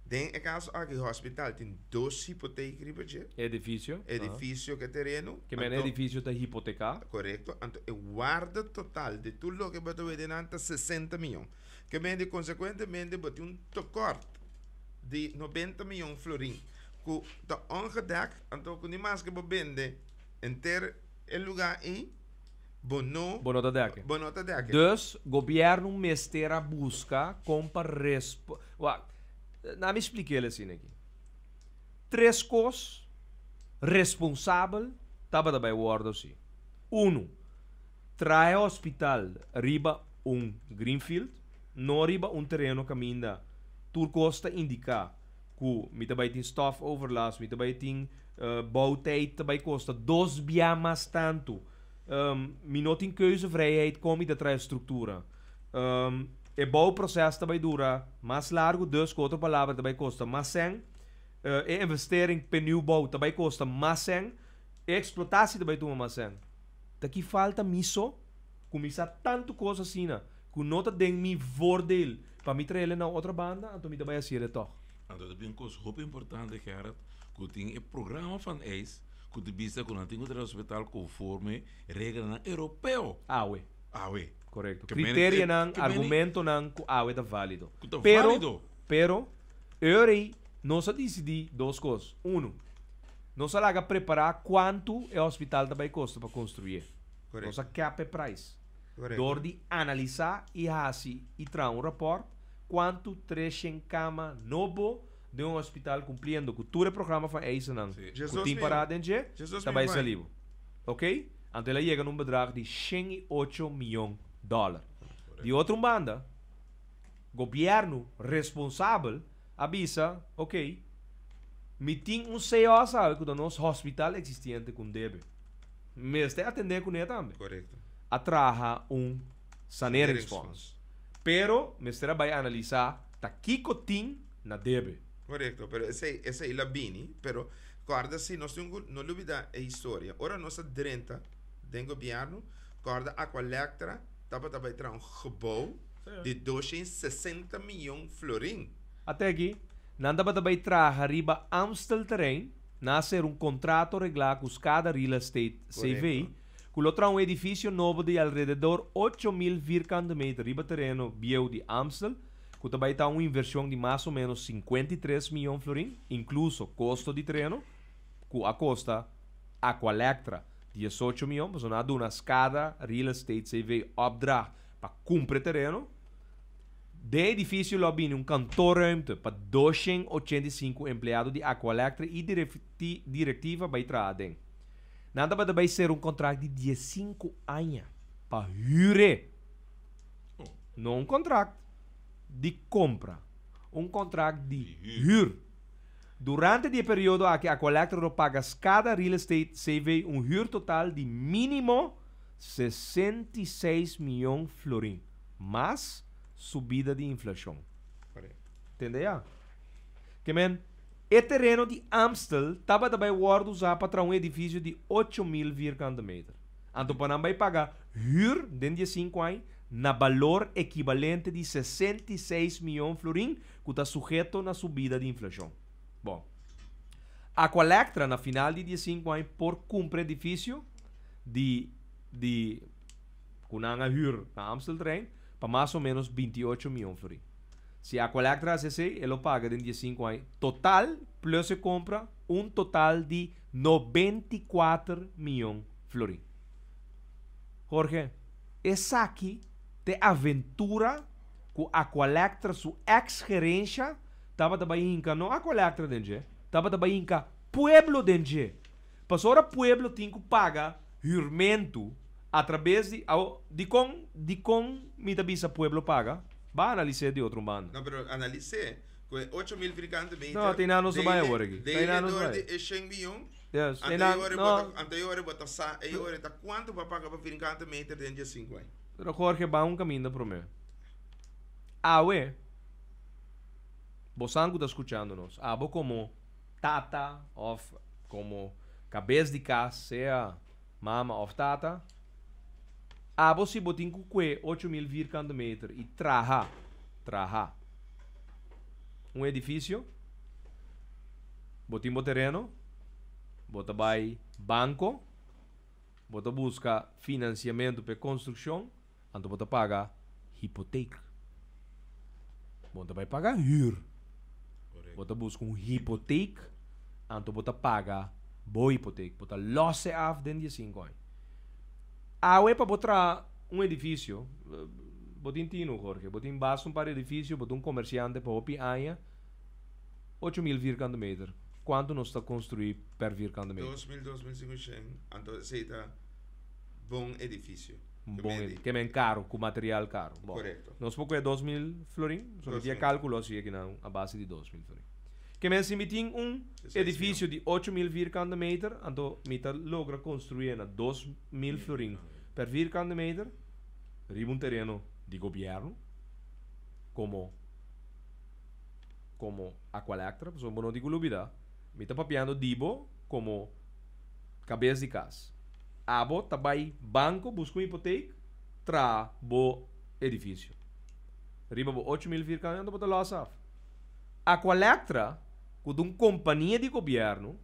Den e caso aki hospital tin dos hipoteek riba dje. Edificio. Edificio ke tereno. Ke men edificio ta hipoteca. Correcto. Anto e warda total di tur loke bo ta wede nan ta 60 miyon. Ke men di consecuentemente bo tin un tekort di 90 miyon florin ku ta ongedekt. Anto ku ni maske bo bende henter e lugar ei. Bo no. Bo no ta dèk'e. Bo no ta dèk'e. Dus, gobièrnu mester a buska kon pa respo. Wak, na mi splik'é asina aki. Tres kos responsabel tabata bai wòrdu hasi. Unu, traha e hospital riba un greenfield, no riba un tereno kaminda tur kos ta indiká ku mi ta bai tin stofoverlast, mi ta bai tin bouwtijd ta bai kosta dos bia mas tantu. Mi no tin keuzevrijheid kon mi ta traha e struktura. E bouwproces ta bai dura mas largu, dus ku otro palabra ta bai kosta mas sèn. E investering p'e nieuwbouw ta bai kosta mas sèn. E eksplotatie ta bai tuma mas sèn. Ta ki falta mi so kuminsá tantu kos asina ku no ta den mi voordeel pa mi traha el na otro banda, anto mi ta bai hasi el tòg. Anto ta bin kos hopi importante Gerrit, ku tin e programa van eis ku ta bisa ku nan tin ku traha hospital konforme reglanan europeo. Awe. Awe. Korekto. Ke meni- Kriterianan, ke meni- argumentonan ku awe ta válido. Ku ta Pero, válido. pero, Eury, nos a disidí dos kos. Unu, nos a laga prepará kuantu e hospital ta bai kosta pa konstruyé. Korekto. Nos a kap e prijs. Korekto. Dor di analisá i hasi i traha un rapòrt kuantu treshen kama nobo den un hospital kumpliendo ku tur e programa van eisennan Sí. ku Jesus tin mío. pará den dje Jesus ta mío bai bai. sali bo. Ok? Anto el a yega na un bedrag di 108 miyon dòler. Di otro un banda, gobièrnu responsabel a bisa, ok, mi tin un COS awe ku ta nos hospital existiente ku un debe. Mester atendé kuné tambe. Korekto. A traha un saneringsfonds. Pero mester a bai analisá ta kiko tin na debe. Korekto, pero esei esei la bini, pero kòrda si nos tin ku no lubidá e historia. Ora nos a drenta den gobièrnu, kòrda Aqualectra tabata bai traha un gebou di 260 miyon florin. Ate aki, nan tabata bai traha riba Amstelterrein, nan a sera un kontrato reglá ku Skada Real Estate CV, ku lo traha un edifisio nobo di alrededor 8000 vierkante meter riba tereno bieu di Amstel, ku ta bai ta un invershon di mas o ménos 53 miyon florin, inkluso kosto di tereno, ku a kosta Aqualectra 18 miyon, pasobra nan a duna Skada Real Estate CV opdracht pa kumpra e tereno. Den e edifisio lo a bini un kantoorruimte pa 285 empleado di Aqualectra i direktiva bai traha aden. Nan tabata bai sera un kontrakt di 15 aña pa hür-e. No un kontrakt di kompra, un kontrakt di hür. Durante di e periodo aki Aqualectra lo paga Skada Real Estate CV un hür total di mínimo 66 miyon florin, mas subida di inflashon. Tende ya? Ke men, e tereno di Amstel tabata bai wòrdu usá pa traha un edifisio di 8000 vierkante meter. Anto pa nan bai paga hür den di e sinku aña na balor ekibalente di 66 miyon florin ku ta suheto na subida di inflashon. Bon. Aqualectra na final di di e sinku aña por kumpra edifisio di di ku nan a hür na Amstelterrein pa mas o ménos 28 miyon florin. Si Aqualectra hasi esei, e lo paga den 15 aña total plus e kompra un total di 94 miyon florin. Jorge, esaki ta e aventura ku Aqualectra su eks gerensha tabata bai hinka no Aqualectra den dje, tabata bai hinka pueblo den dje. Pasobra pueblo tin ku paga hürmentu atrabes di awo dikon dikon mi ta bisa pueblo paga? Ba analis'é di otro un banda. No, pero analis'é ku e 8000 vierkante meter No, tin nan nos ta bai awor aki. Tin nan dele nos dor di bai. e shen miyon, Yes, anto tin e nan ora no. bo ta anto e ora bo ta sa e ora ta kuantu bo a paga pa vierkante meter den dje sinku aña. Pero Jorge ba un kaminda promé. Awe bosan ku ta skuchando nos, abo komo tata òf komo kabes di kas, sea mama òf tata, abo si bo tin ku kue 8000 vierkante meter i traha, traha, un edifisio, bo tin bo tereno, bo ta bai banko, bo ta buska finansiamentu pa e konstrukshon, anto bo ta paga hipotek. Bo no ta bai paga hür. Bo ta buska un hipotek, anto bo ta paga bo hipotek. Bo ta lòs e af den di e sinku aña. Awe pa bo traha un edifisio, bo tin tinu, Jorge, bo tin basta un par di edifisio, bo ta un komersiante pa hopi aña, 8000 vierkante meter. Kuantu nos ta konstruí per vierkante meter? 2000, 2500, anto esei ta bon edifisio. Un bon edifisio. Ke men karu, ku material karu. Bon. Korekto. Nos por kohe 2000 florin, so mi tin e kalkulo asi aki nan a base di 2000 florin. Ke men si mi tin un edifisio di 8000 vierkante meter, anto mi ta logra konstruié na 2000 florin per vierkante meter riba un tereno di gobièrnu komo komo Aqualectra, pasobra bo no tin ku lubida, mi ta papiando di bo komo kabes di kas. Abo ta bai banko buska un hipotek, traha bo edifisio. Riba bo 8000 vierkante meter bo ta lòs af. Aqualectra, ku ta un kompania di gobièrnu,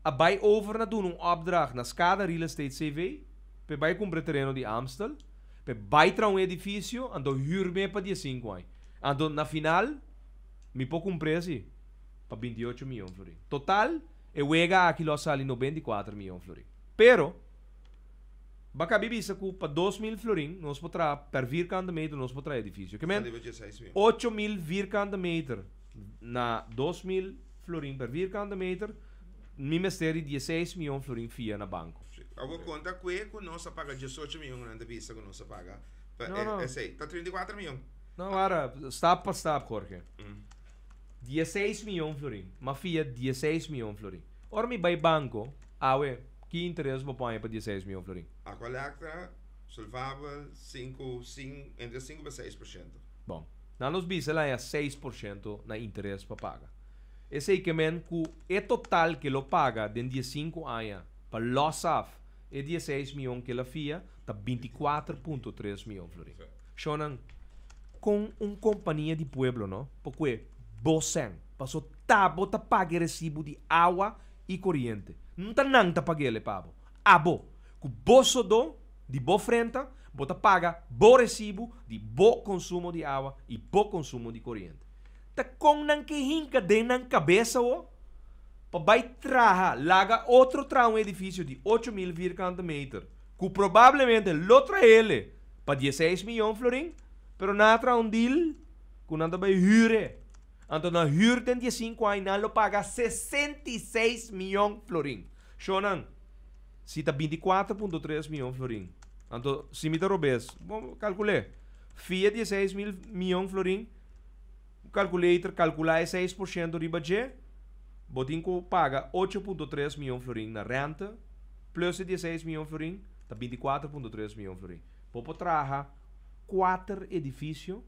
a bai over na duna un opdracht na Skada Real Estate CV pa e bai kumpra e tereno di Amstel, pa e bai traha un edifisio, anto hür me pa 15 aña. Anto na final mi por kumpr'é si pa 28 miyon florin. Total e wega aki lo a sali 94 miyon florin. Pero ba kabi bisa ku pa 2000 florin nos por traha per vierkante meter nos por traha edifisio. Ke men 8000 vierkante meter na 2000 florin per vierkante meter mi mester di 16 miyon florin fia na banko. Awor konta kue ku nos a paga 18 miyon nan ta bisa ku nos a paga pa No, no. esei. Ta 34 miyon. No, wara, stap pa stap, Jorge. 16 miyon florin. M'a fia 16 miyon florin. Ora mi bai banko, awe. Ki interes bo por haña pa 16 mion florin? Aqualectra, solvabel, sinku, sin, entre sinku pa seis por shento. Bon. Nan nos bisa el haña 6% na interes pa paga. Esei ke men ku e total ke lo paga den 15 aña pa los af e 16 mion ke el a fia ta 24.3 mion florin. Shonnan, kon un kompania di pueblo no por kue bo sèn paso ta bo ta paga e resibu di awa i koriente? No ta nan ta pag'el e pa bo. Abo, ku bo sodó di bo frenta, bo ta paga bo resibu di bo konsumo di awa i bo konsumo di koriente. Ta kon nan ke hinka den nan kabesa wo pa bai traha laga otro traha un edifisio di 8000 vierkante meter ku probablemente lo trahele pa 16 miyon florin, pero nan a traha un deal ku nan ta bai hür e. Anto nan hür den 15 aña nan lo paga 66 miyon florin. Shownan, si ta 24.3 miyon florin, anto si mi ta robes, bon kalkul'é, fia 16 mil miyon florin, calculator calcula e 6% riba dje, bo tin cu paga 8.3 miyon florin na rente, plus e 16 miyon florin, ta 24.3 miyon florin. Bo por traha kuater edificio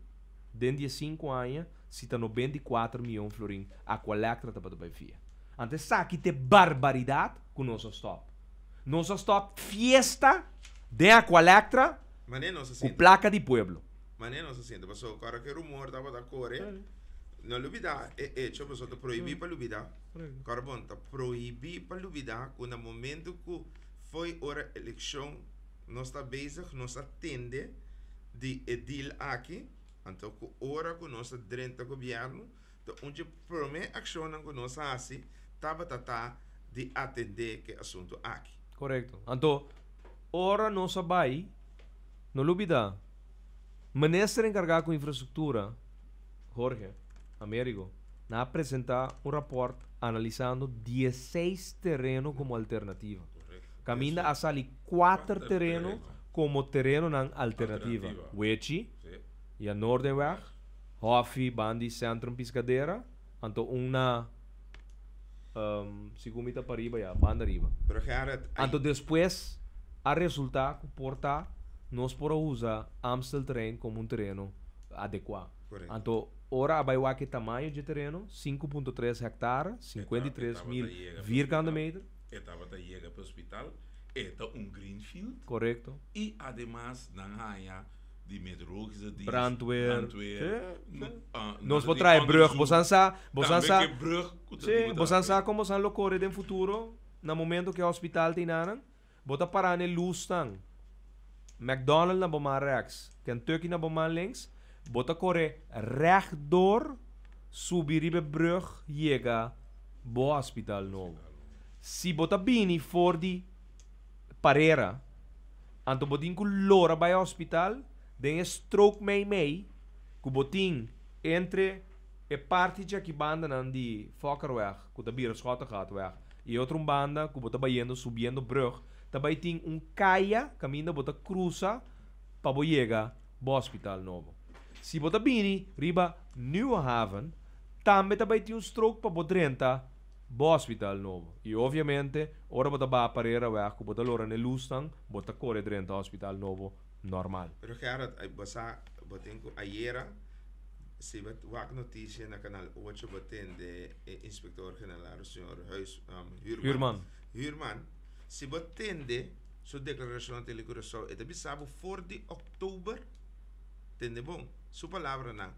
den 15 aña si ta 94 miyon florin Aqualectra tabata bay fia. Anto esaki ta e barbaridad cu nos a stop. Nos a stop fiesta den Aqualectra Mane nos a cu sinti. placa di pueblo. Mane nos a sinti. Pasobra ora cu e rumor tabata core, no lubida e hecho, pasobra ta prohibi pa lubida. Ora bon, ta prohibi pa lubida cu na momento cu fo'i ora eleccion nos ta bezig, nos a tende di e deal aki, anto cu ora cu nos a drenta gobierno, ta un dje prome accionnan cu nos a haci tabata ta di atende cu e asunto aki. Correcto. Anto, ora nos a bay, no lubida, minister encarga cu infrastructura, Jorge Amerigo, nan a presenta un rapport analisando 16 tereno como alternativa. Caminda a sali 4 tereno como terenonan alternativa. Wechi, ya Noorderweg, Hofi, bandi Centrum Piscadera, anto un na segun mi ta pariba ya, banda riba. Pero Gerrit, ai- Anto despues a resulta cu por ta nos por a usa Amstelterrein como un tereno adecua. Correcto. Anto ora a bay wak e tamaño dje tereno, 5.3 hectare, 53 mil vierkante meter. E tabata yega pa hospital, e ta un greenfield. Correcto. I ademas nan haya di meteorologische dienst, Brandweer. Brandweer. Sí, No, sí. ah, Nos nan por di trae brug, onderzoek. bosan sa, bosan Tambe sa, ke brug ku ta Sí, di bosan ku sa como san lo core den futuro, na momento que hospital tin nanan, bo ta para ne luz tan. McDonald's na bo man rechts, Kentucky na bo man links, bo ta core rechtdoor, subi riba brug, yega bo hospital nobo. Si bo ta bini for di Parera, anto bo tin ku lora bay hospital, den e strook mei mei, ku bo tin entre e parti dje aki banda nan di Fokkerweg, ku ta bira Schottegatweg, i otro un banda ku bo ta bayendo subiendo brug, ta bay tin un kaya kaminda bo ta krusa pa bo yega bo hospital nobo. Si bo ta bini riba Nieuwe Haven, tambe ta bay tin un strook pa bo drenta bo hospital nobo. I obviamente, ora bo ta baha Pareraweg ku bo ta lora n'e lusnan, bo ta kore drenta hospital nobo normal. Pero Gerrit, ay bo sa, bo tin ku ayera, si bo wak notisia na Kanal 8, bo tende e inspector general, señor Huis, Huurman. Huurman. Huurman, si bo tende su deklarashon na Tele Curaçao, e ta bisa bo for di oktober, tende bon, su palabranan,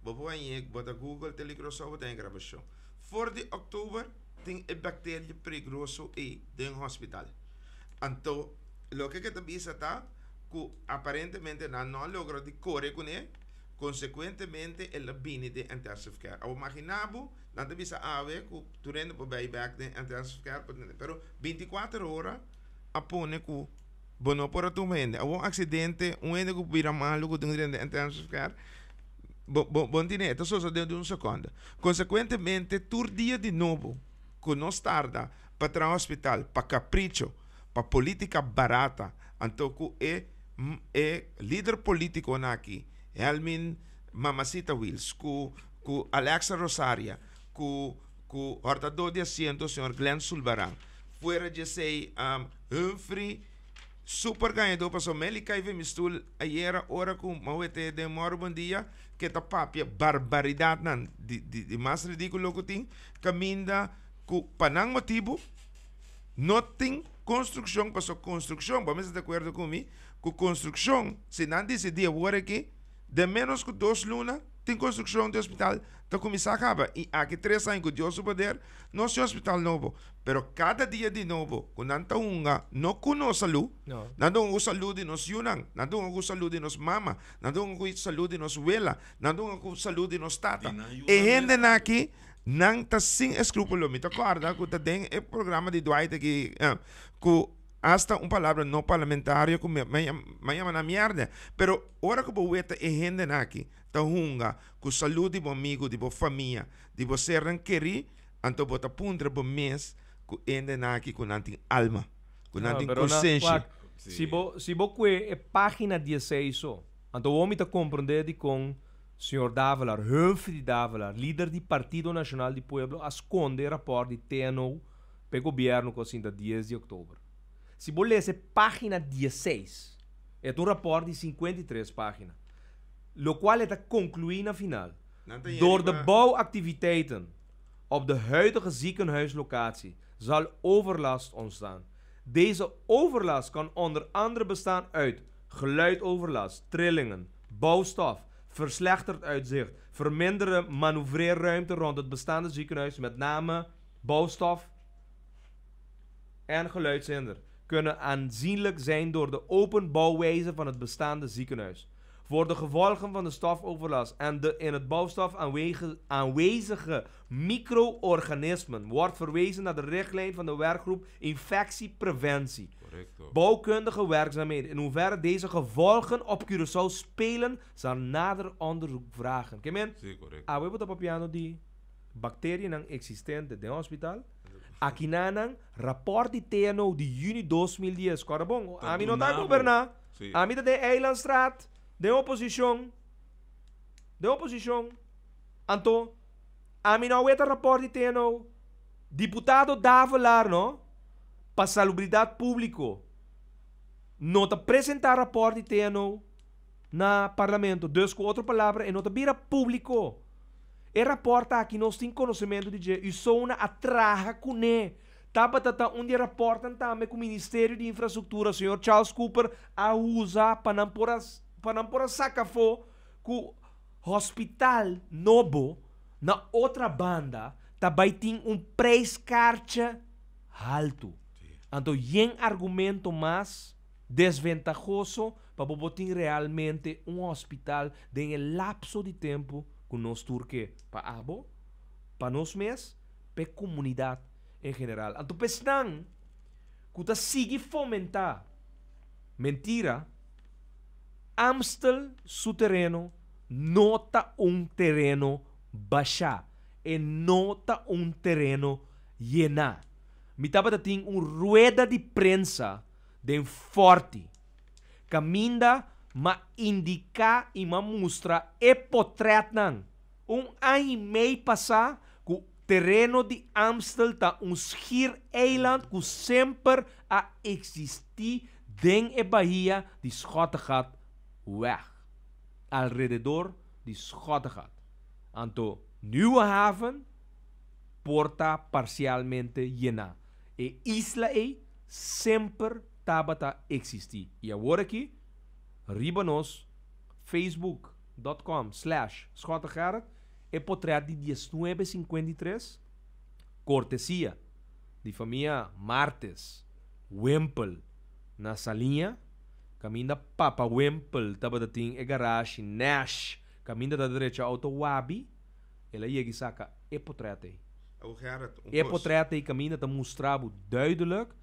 bo por hañ'é, bo ta Google Tele Curaçao, bo ta haña grabashon. For di oktober tin e bacteria peligroso ei den hospital. Anto, loke ke ta bisa ta ku aparentemente nan no a logra di kore kuné, konsekuentemente el a bini den intensive care. Abo magina bo, nan ta bisa awe ku tur hende por bai bek den intensive care, pero 24 ora a pone ku bo no por a tuma hende. Abo un aksidente, un hende ku bira malu ku tin ku drenta intensive care, bo bo bo no tine, e ta sosode den un sekonde. Konsekuentemente tur dia di nobo ku nos tarda pa traha hospital pa kapricho, pa politika barata, anto ku e e lider politikonan aki, Helmin Mamacita Wiels, ku ku Alexa Rosaria, ku ku hortador di asiento señor Glenn Sulbaran. Fuera di esei, Humphrey super gañadó pasobra Meli kai ven mi stul ayera ora ku mi a wete den Mòru Bon Dia ke ta papia barbaridatnan di di di mas ridíkulo ku tin kaminda ku pa nan motibu no tin konstrukshon pasobra konstrukshon bo mester ta di akuerdo ku mi ku konstrukshon si nan disidí awor aki den ménos ku dos luna tin konstrukshon di hospital ta kuminsá kaba i aki tres aña ku Dios su poder nos tin hospital nobo. Pero kada dia di nobo ku nan ta hunga no ku nos salú, nan ta hunga ku salú di nos yunan, nan ta hunga ku salú di nos mama, nan ta hunga ku salú di nos wela, nan ta hunga ku salú di nos tata. E hendenan aki nan ta sin eskrúpulo. Mi ta kòrda ku ta den e programa di Dwight aki ku asta un palabra no parlamentario ku mi a yama nan mièrda. Pero ora ku bo weta e hendenan aki ta hunga ku salú di bo amigu, di bo famia, di bo sernan kerí, Anto bo ta puntra bo mes ku hendenan aki ku nan tin alma, ku nan tin konsenshi. Wak, si bo si bo kue e página dieseis so, anto wou mi ta komprendé dikon señor Davelaar, Humphrey Davelaar, lider di Partido Nashonal di Pueblo a skonde e rapòrt di TNO pa e gobièrnu ku a sinta dies di òktober. Si bo lesa e página dieseis, e ta un rapòrt di 53 página, lokual e ta konkluí na final, Door de bouwactiviteiten op de huidige ziekenhuislocatie zal overlast ontstaan. Deze overlast kan onder andere bestaan uit geluidoverlast, trillingen, bouwstof, verslechterd uitzicht, verminderde manoeuvreerruimte rond het bestaande ziekenhuis, met name bouwstof en geluidshinder kunnen aanzienlijk zijn door de open bouwwijze van het bestaande ziekenhuis. Voor de gevolgen van de stofoverlast en de in het bouwstof aanwezige micro-organismen wordt verwezen naar de richtlijn van de werkgroep Infectiepreventie. Correcto. Bouwkundige werkzaamheden. In hoeverre deze gevolgen op Curaçao spelen, zal nader onderzoek vragen. Ke men? Sí, correcto. Awe bo ta papiando di bacterianan existente den hospital. Akinanan, rapport di TNO di juni 2010. Kòrda bon, Ta ami no ta duna bo. goberná. Sí. Ami ta den Eilandstraat, den oposishon. Den oposishon. Anto, ami no a weta rapport di TNO. Diputado Davelaar, no, pa Salubridat Públiko, no ta presentá rapport di TNO na Parlamento. Dus ku otro palabra, e no ta bira públiko. E rapòrt aki nos tin konosementu di dje, USONA a traha kuné. Tabata ta un di e rapòrtnan tambe ku Ministerio di Infrastruktura, señor Charles Cooper, a usa pa nan por a pa nan por a saka afó ku hospital nobo na otra banda ta bai tin un prijskaartje haltu. Anto yen argumento mas desventahoso pa bo por tin realmente un hospital den e lapso di tempu ku nos tur ke pa abo, pa nos mes, pa e komunidat en general. Anto pa esnan ku ta sigui fomentá mentira, Amstel su tereno no ta un tereno bashá, e no ta un tereno yená. Mi tabata tin un rueda di prensa den Forti, kaminda m'a indiká i m'a mustra e potrètnan un aña i mei pasá ku tereno di Amstel ta un schiereiland ku semper a eksistí den e bahia di Schottegat weg, alrededor di Schottegat. Anto Nieuwe Haven por ta parsialmente yená. E isla ei semper tabata eksistí. I awor aki riba nos Facebook dot com slash Schottegerrit e potrèt di diesnuebe 53 kortesia di famia Martes Wempel na Saliña kaminda Papa Wempel tabata tin e garashi Nash kaminda ta drecha outo Wabi el a yega i saka e potrèt ei. Awo Gerrit, un E kos. potrèt ei kaminda ta mustra bo duidelijk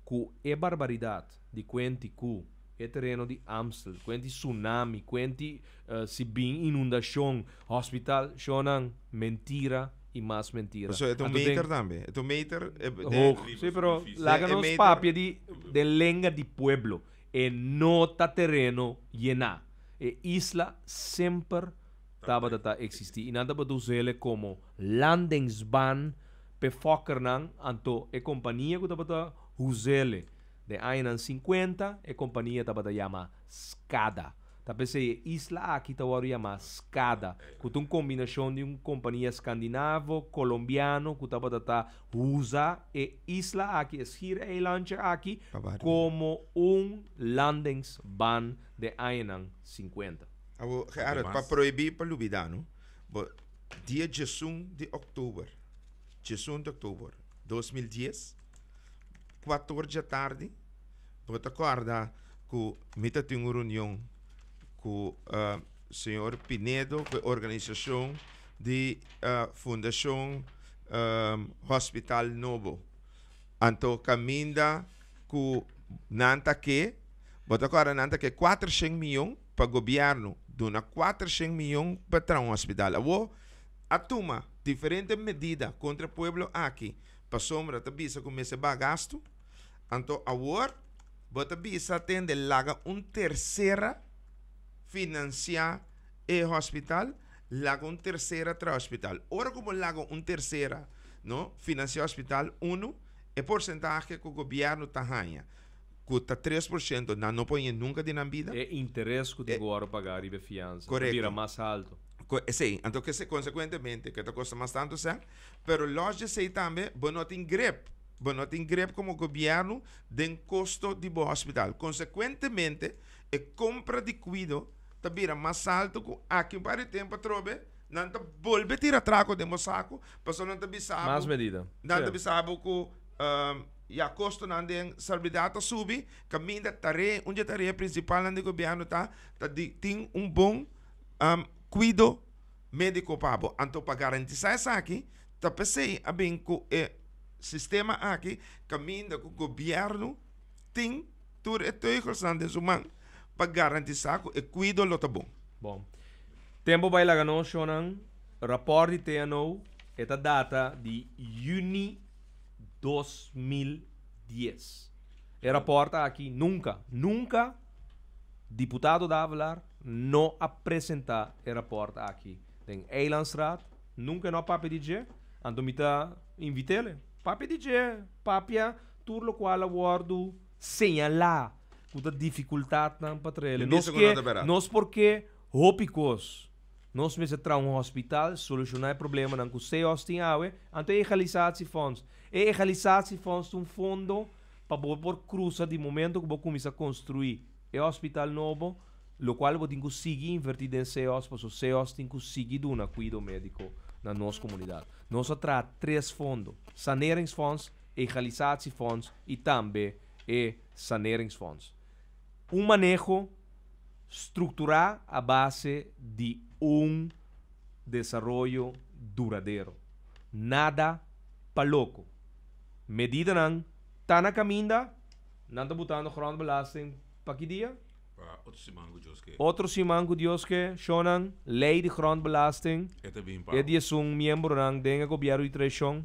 ku e barbaridat di kuenti ku e tereno di Amstel, kuenti tsunami, kuenti si bin inundashon, hospital, shownan, mentira i mas mentira. Pasobra e ta un Anto den meter tambe. E ta un meter e den hoog. Sí, pero laga e nos meter papia di den lenga di pueblo. E no ta tereno yená. E isla semper tabata ta eksistí i nan tabata us'é komo landingsbaan. P'e Fokkernan, anto e kompania ku tabata huz'ele den añanan sinkuenta, e kompania tabata yama Skada. Ta p'esei e isla aki ta wòrdu yamá Skada, ku ta un kombinashon di un kompania skandinavo, kolombiano ku tabata ta huza e isla aki, e schiereilandje aki, komo un landingsbaan den añanan sinkuenta. Awor, Gerard, pa prohibí pa lubidá, no? Bo dia diesun di òktober, diesun di òktober 2010, kuator djatardi, bo ta kòrda ku mi ta tin un reunion ku señor Pinedo ku e organisashon di Fundashon Hospital Nobo. Anto kaminda ku nan ta ke, bo ta kòrda nan ta ke kuatershen mion pa gobièrnu duna kuatershen mion pa traha un hospital. Awor a tuma diferente medida kontra e pueblo aki pasobra ta bisa ku mester baha gastu. Anto awor bo ta bisa tende laga un tersera finansiá e hospital, laga un tersera traha hospital. Ora ku bo laga un tersera no finansiá hospital, unu, e porsentahe ku gobièrnu ta haña ku ta 3% nan no por haña nunka den nan bida. E interes ku tin ku wòrdu pagá riba e fiansa ta bira mas haltu. Esei, anto kese konsekuentemente ke ta kosta mas tantu sèn, pero lòs di esei tambe bo no tin grip. Bo no tin grip komo gobièrnu den kosto di bo hospital. Konsekuentemente, e kompra di kuido ta bira mas altu ku aki un par di tempu atrobe nan ta bolbe tira trako den bo saku pasobra nan ta bisa bo. Mas medida. Nan ta bisa bo ku ya kostonan den salubridad ta subi, kaminda tarea, un di e tarea prinsipalnan di gobièrnu ta ta di tin un bon kuido médiko pa bo. Anto pa garantisá esaki ta p'esei a bin ku e sistema aki kaminda ku gobièrnu tin tur e teugelsnan den su man pa garantisá ku e kuido lo ta bon. Bon. Tempu bai laga nos shownan. Rapòrt di TNO e ta data di yüni 2010. E rapòrt aki nunka, nunka diputado Davelaar no a presentá e rapòrt aki den Eilandsraad. Nunka e no a papia di dje. Anto mi ta invit'el, papia di dje, papia tur lokual a wòrdu señalá ku ta difikultatnan pa trael. Nos ke, nos por ke hopi kos. Nos mester traha un hospital, solushoná e problemanan ku CEOS tin awe. Anto e egalisatiefonds. E egalisatiefonds ta un fondo pa bo por krusa di momento ku bo kuminsá konstruí e hospital nobo, lokual bo tin ku sigui invertí den CEOS pasobra CEOS tin ku sigui duna kuido médiko na nos komunidat. Nos a traha tres fondo, Saneringsfonds, Egalisatiefonds i tambe e Saneringsfonds. Un maneho strukturá a base di un desaroyo duradero. Nada pa loko. Medidanan ta na kaminda, nan ta butando grondbelasting pa ki dia? Pa otro siman ku Dios ke. Otro siman ku Dios ke, shownan, lei di grondbelasting, E ta bin pa. E 11 miembronan den e gobièrnu di traishon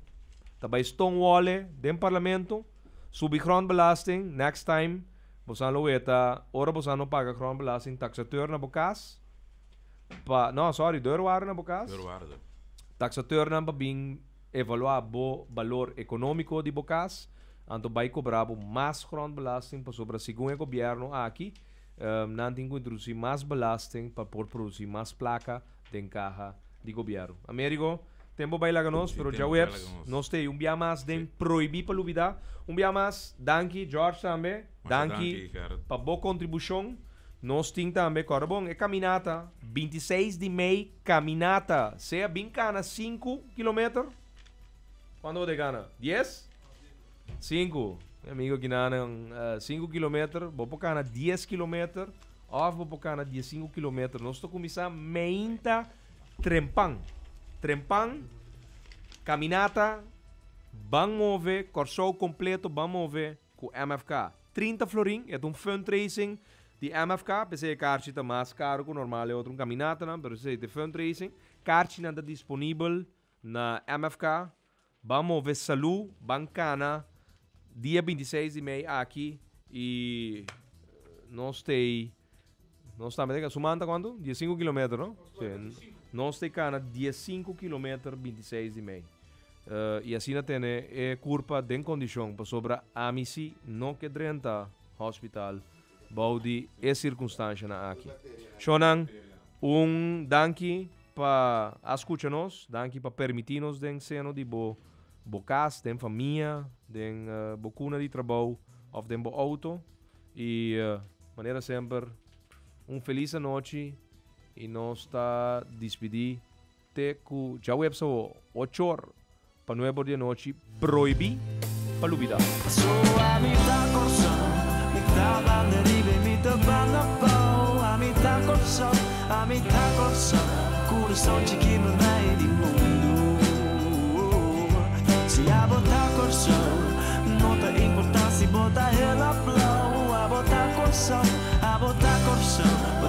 ta bai stonewall-e den parlamento, subi grondbelasting, next time bosan lo weta ora bosan no paga grondbelasting taxateur na bo kas pa, no sorry, deurwaarder na bo kas, Deurwaarder. Taxateurnan pa bin evaluá bo balor ekonómiko di bo kas, anto bai kobra bo mas grondbelasting pasobra segun e gobièrnu aki nan tin ku introdusí mas belasting pa por produsí mas plaka den kaha di gobièrnu. Amerigo, tempu bai laga nos, pero djaweps nos ta ei un bia mas den Prohibí pa Lubidá. Un bia mas, danki George tambe, danki pa bo kontribushon. Nos tin tambe, kòrda bon, e kaminata 26 di mei Caminata, sea bin cana sinku kilometer. Cuanto bo ta cana? Dies? Sinku. Mi amigo kinanan sinku kilometer, bo por cana 10 kilometer of bo por cana 15 kilometer. Nos ta cuminsa meinta trempan. Trempan, caminata, ban move, Corsou completo ban move ku MFK. 30 florin, e ta un fundraising di MFK, p'esei e karchi ta mas karu ku normal e otro un kaminatanan, pero esei ta e fundraising. Karchinan ta disponibel na MFK. Ban move salú, ban kana dia 26 di mei aki i nos t'ei, nos tambe ta, su man ta kuantu? 15 kilometer, no? Sí, nos t'ei kana 15 kilometer 26 di mei. I asina tene e kurpa den kondishon pasobra ami si no ke drenta hospital bou di e sirkunstanshanan aki. Shonnan, un danki pa a skucha nos, danki pa permití nos den seno di bo bo kas, den famia, den bo kuna di trabou òf den bo outo. I manera semper, un felis anochi i nos ta dispidí. Te ku djaweps awo ochor pa nuebor di anochi prohibí pa lubidá. So ami ta Kòrsou, mi ta banda riba i mi ta banda bou. Ami ta Kòrsou, ami ta Kòrsou, kurason chikí mi mei di mundu. Si abo ta Kòrsou, no ta importá si bo ta hel òf blou. Abo ta Kòrsou, abo ta Kòrsou.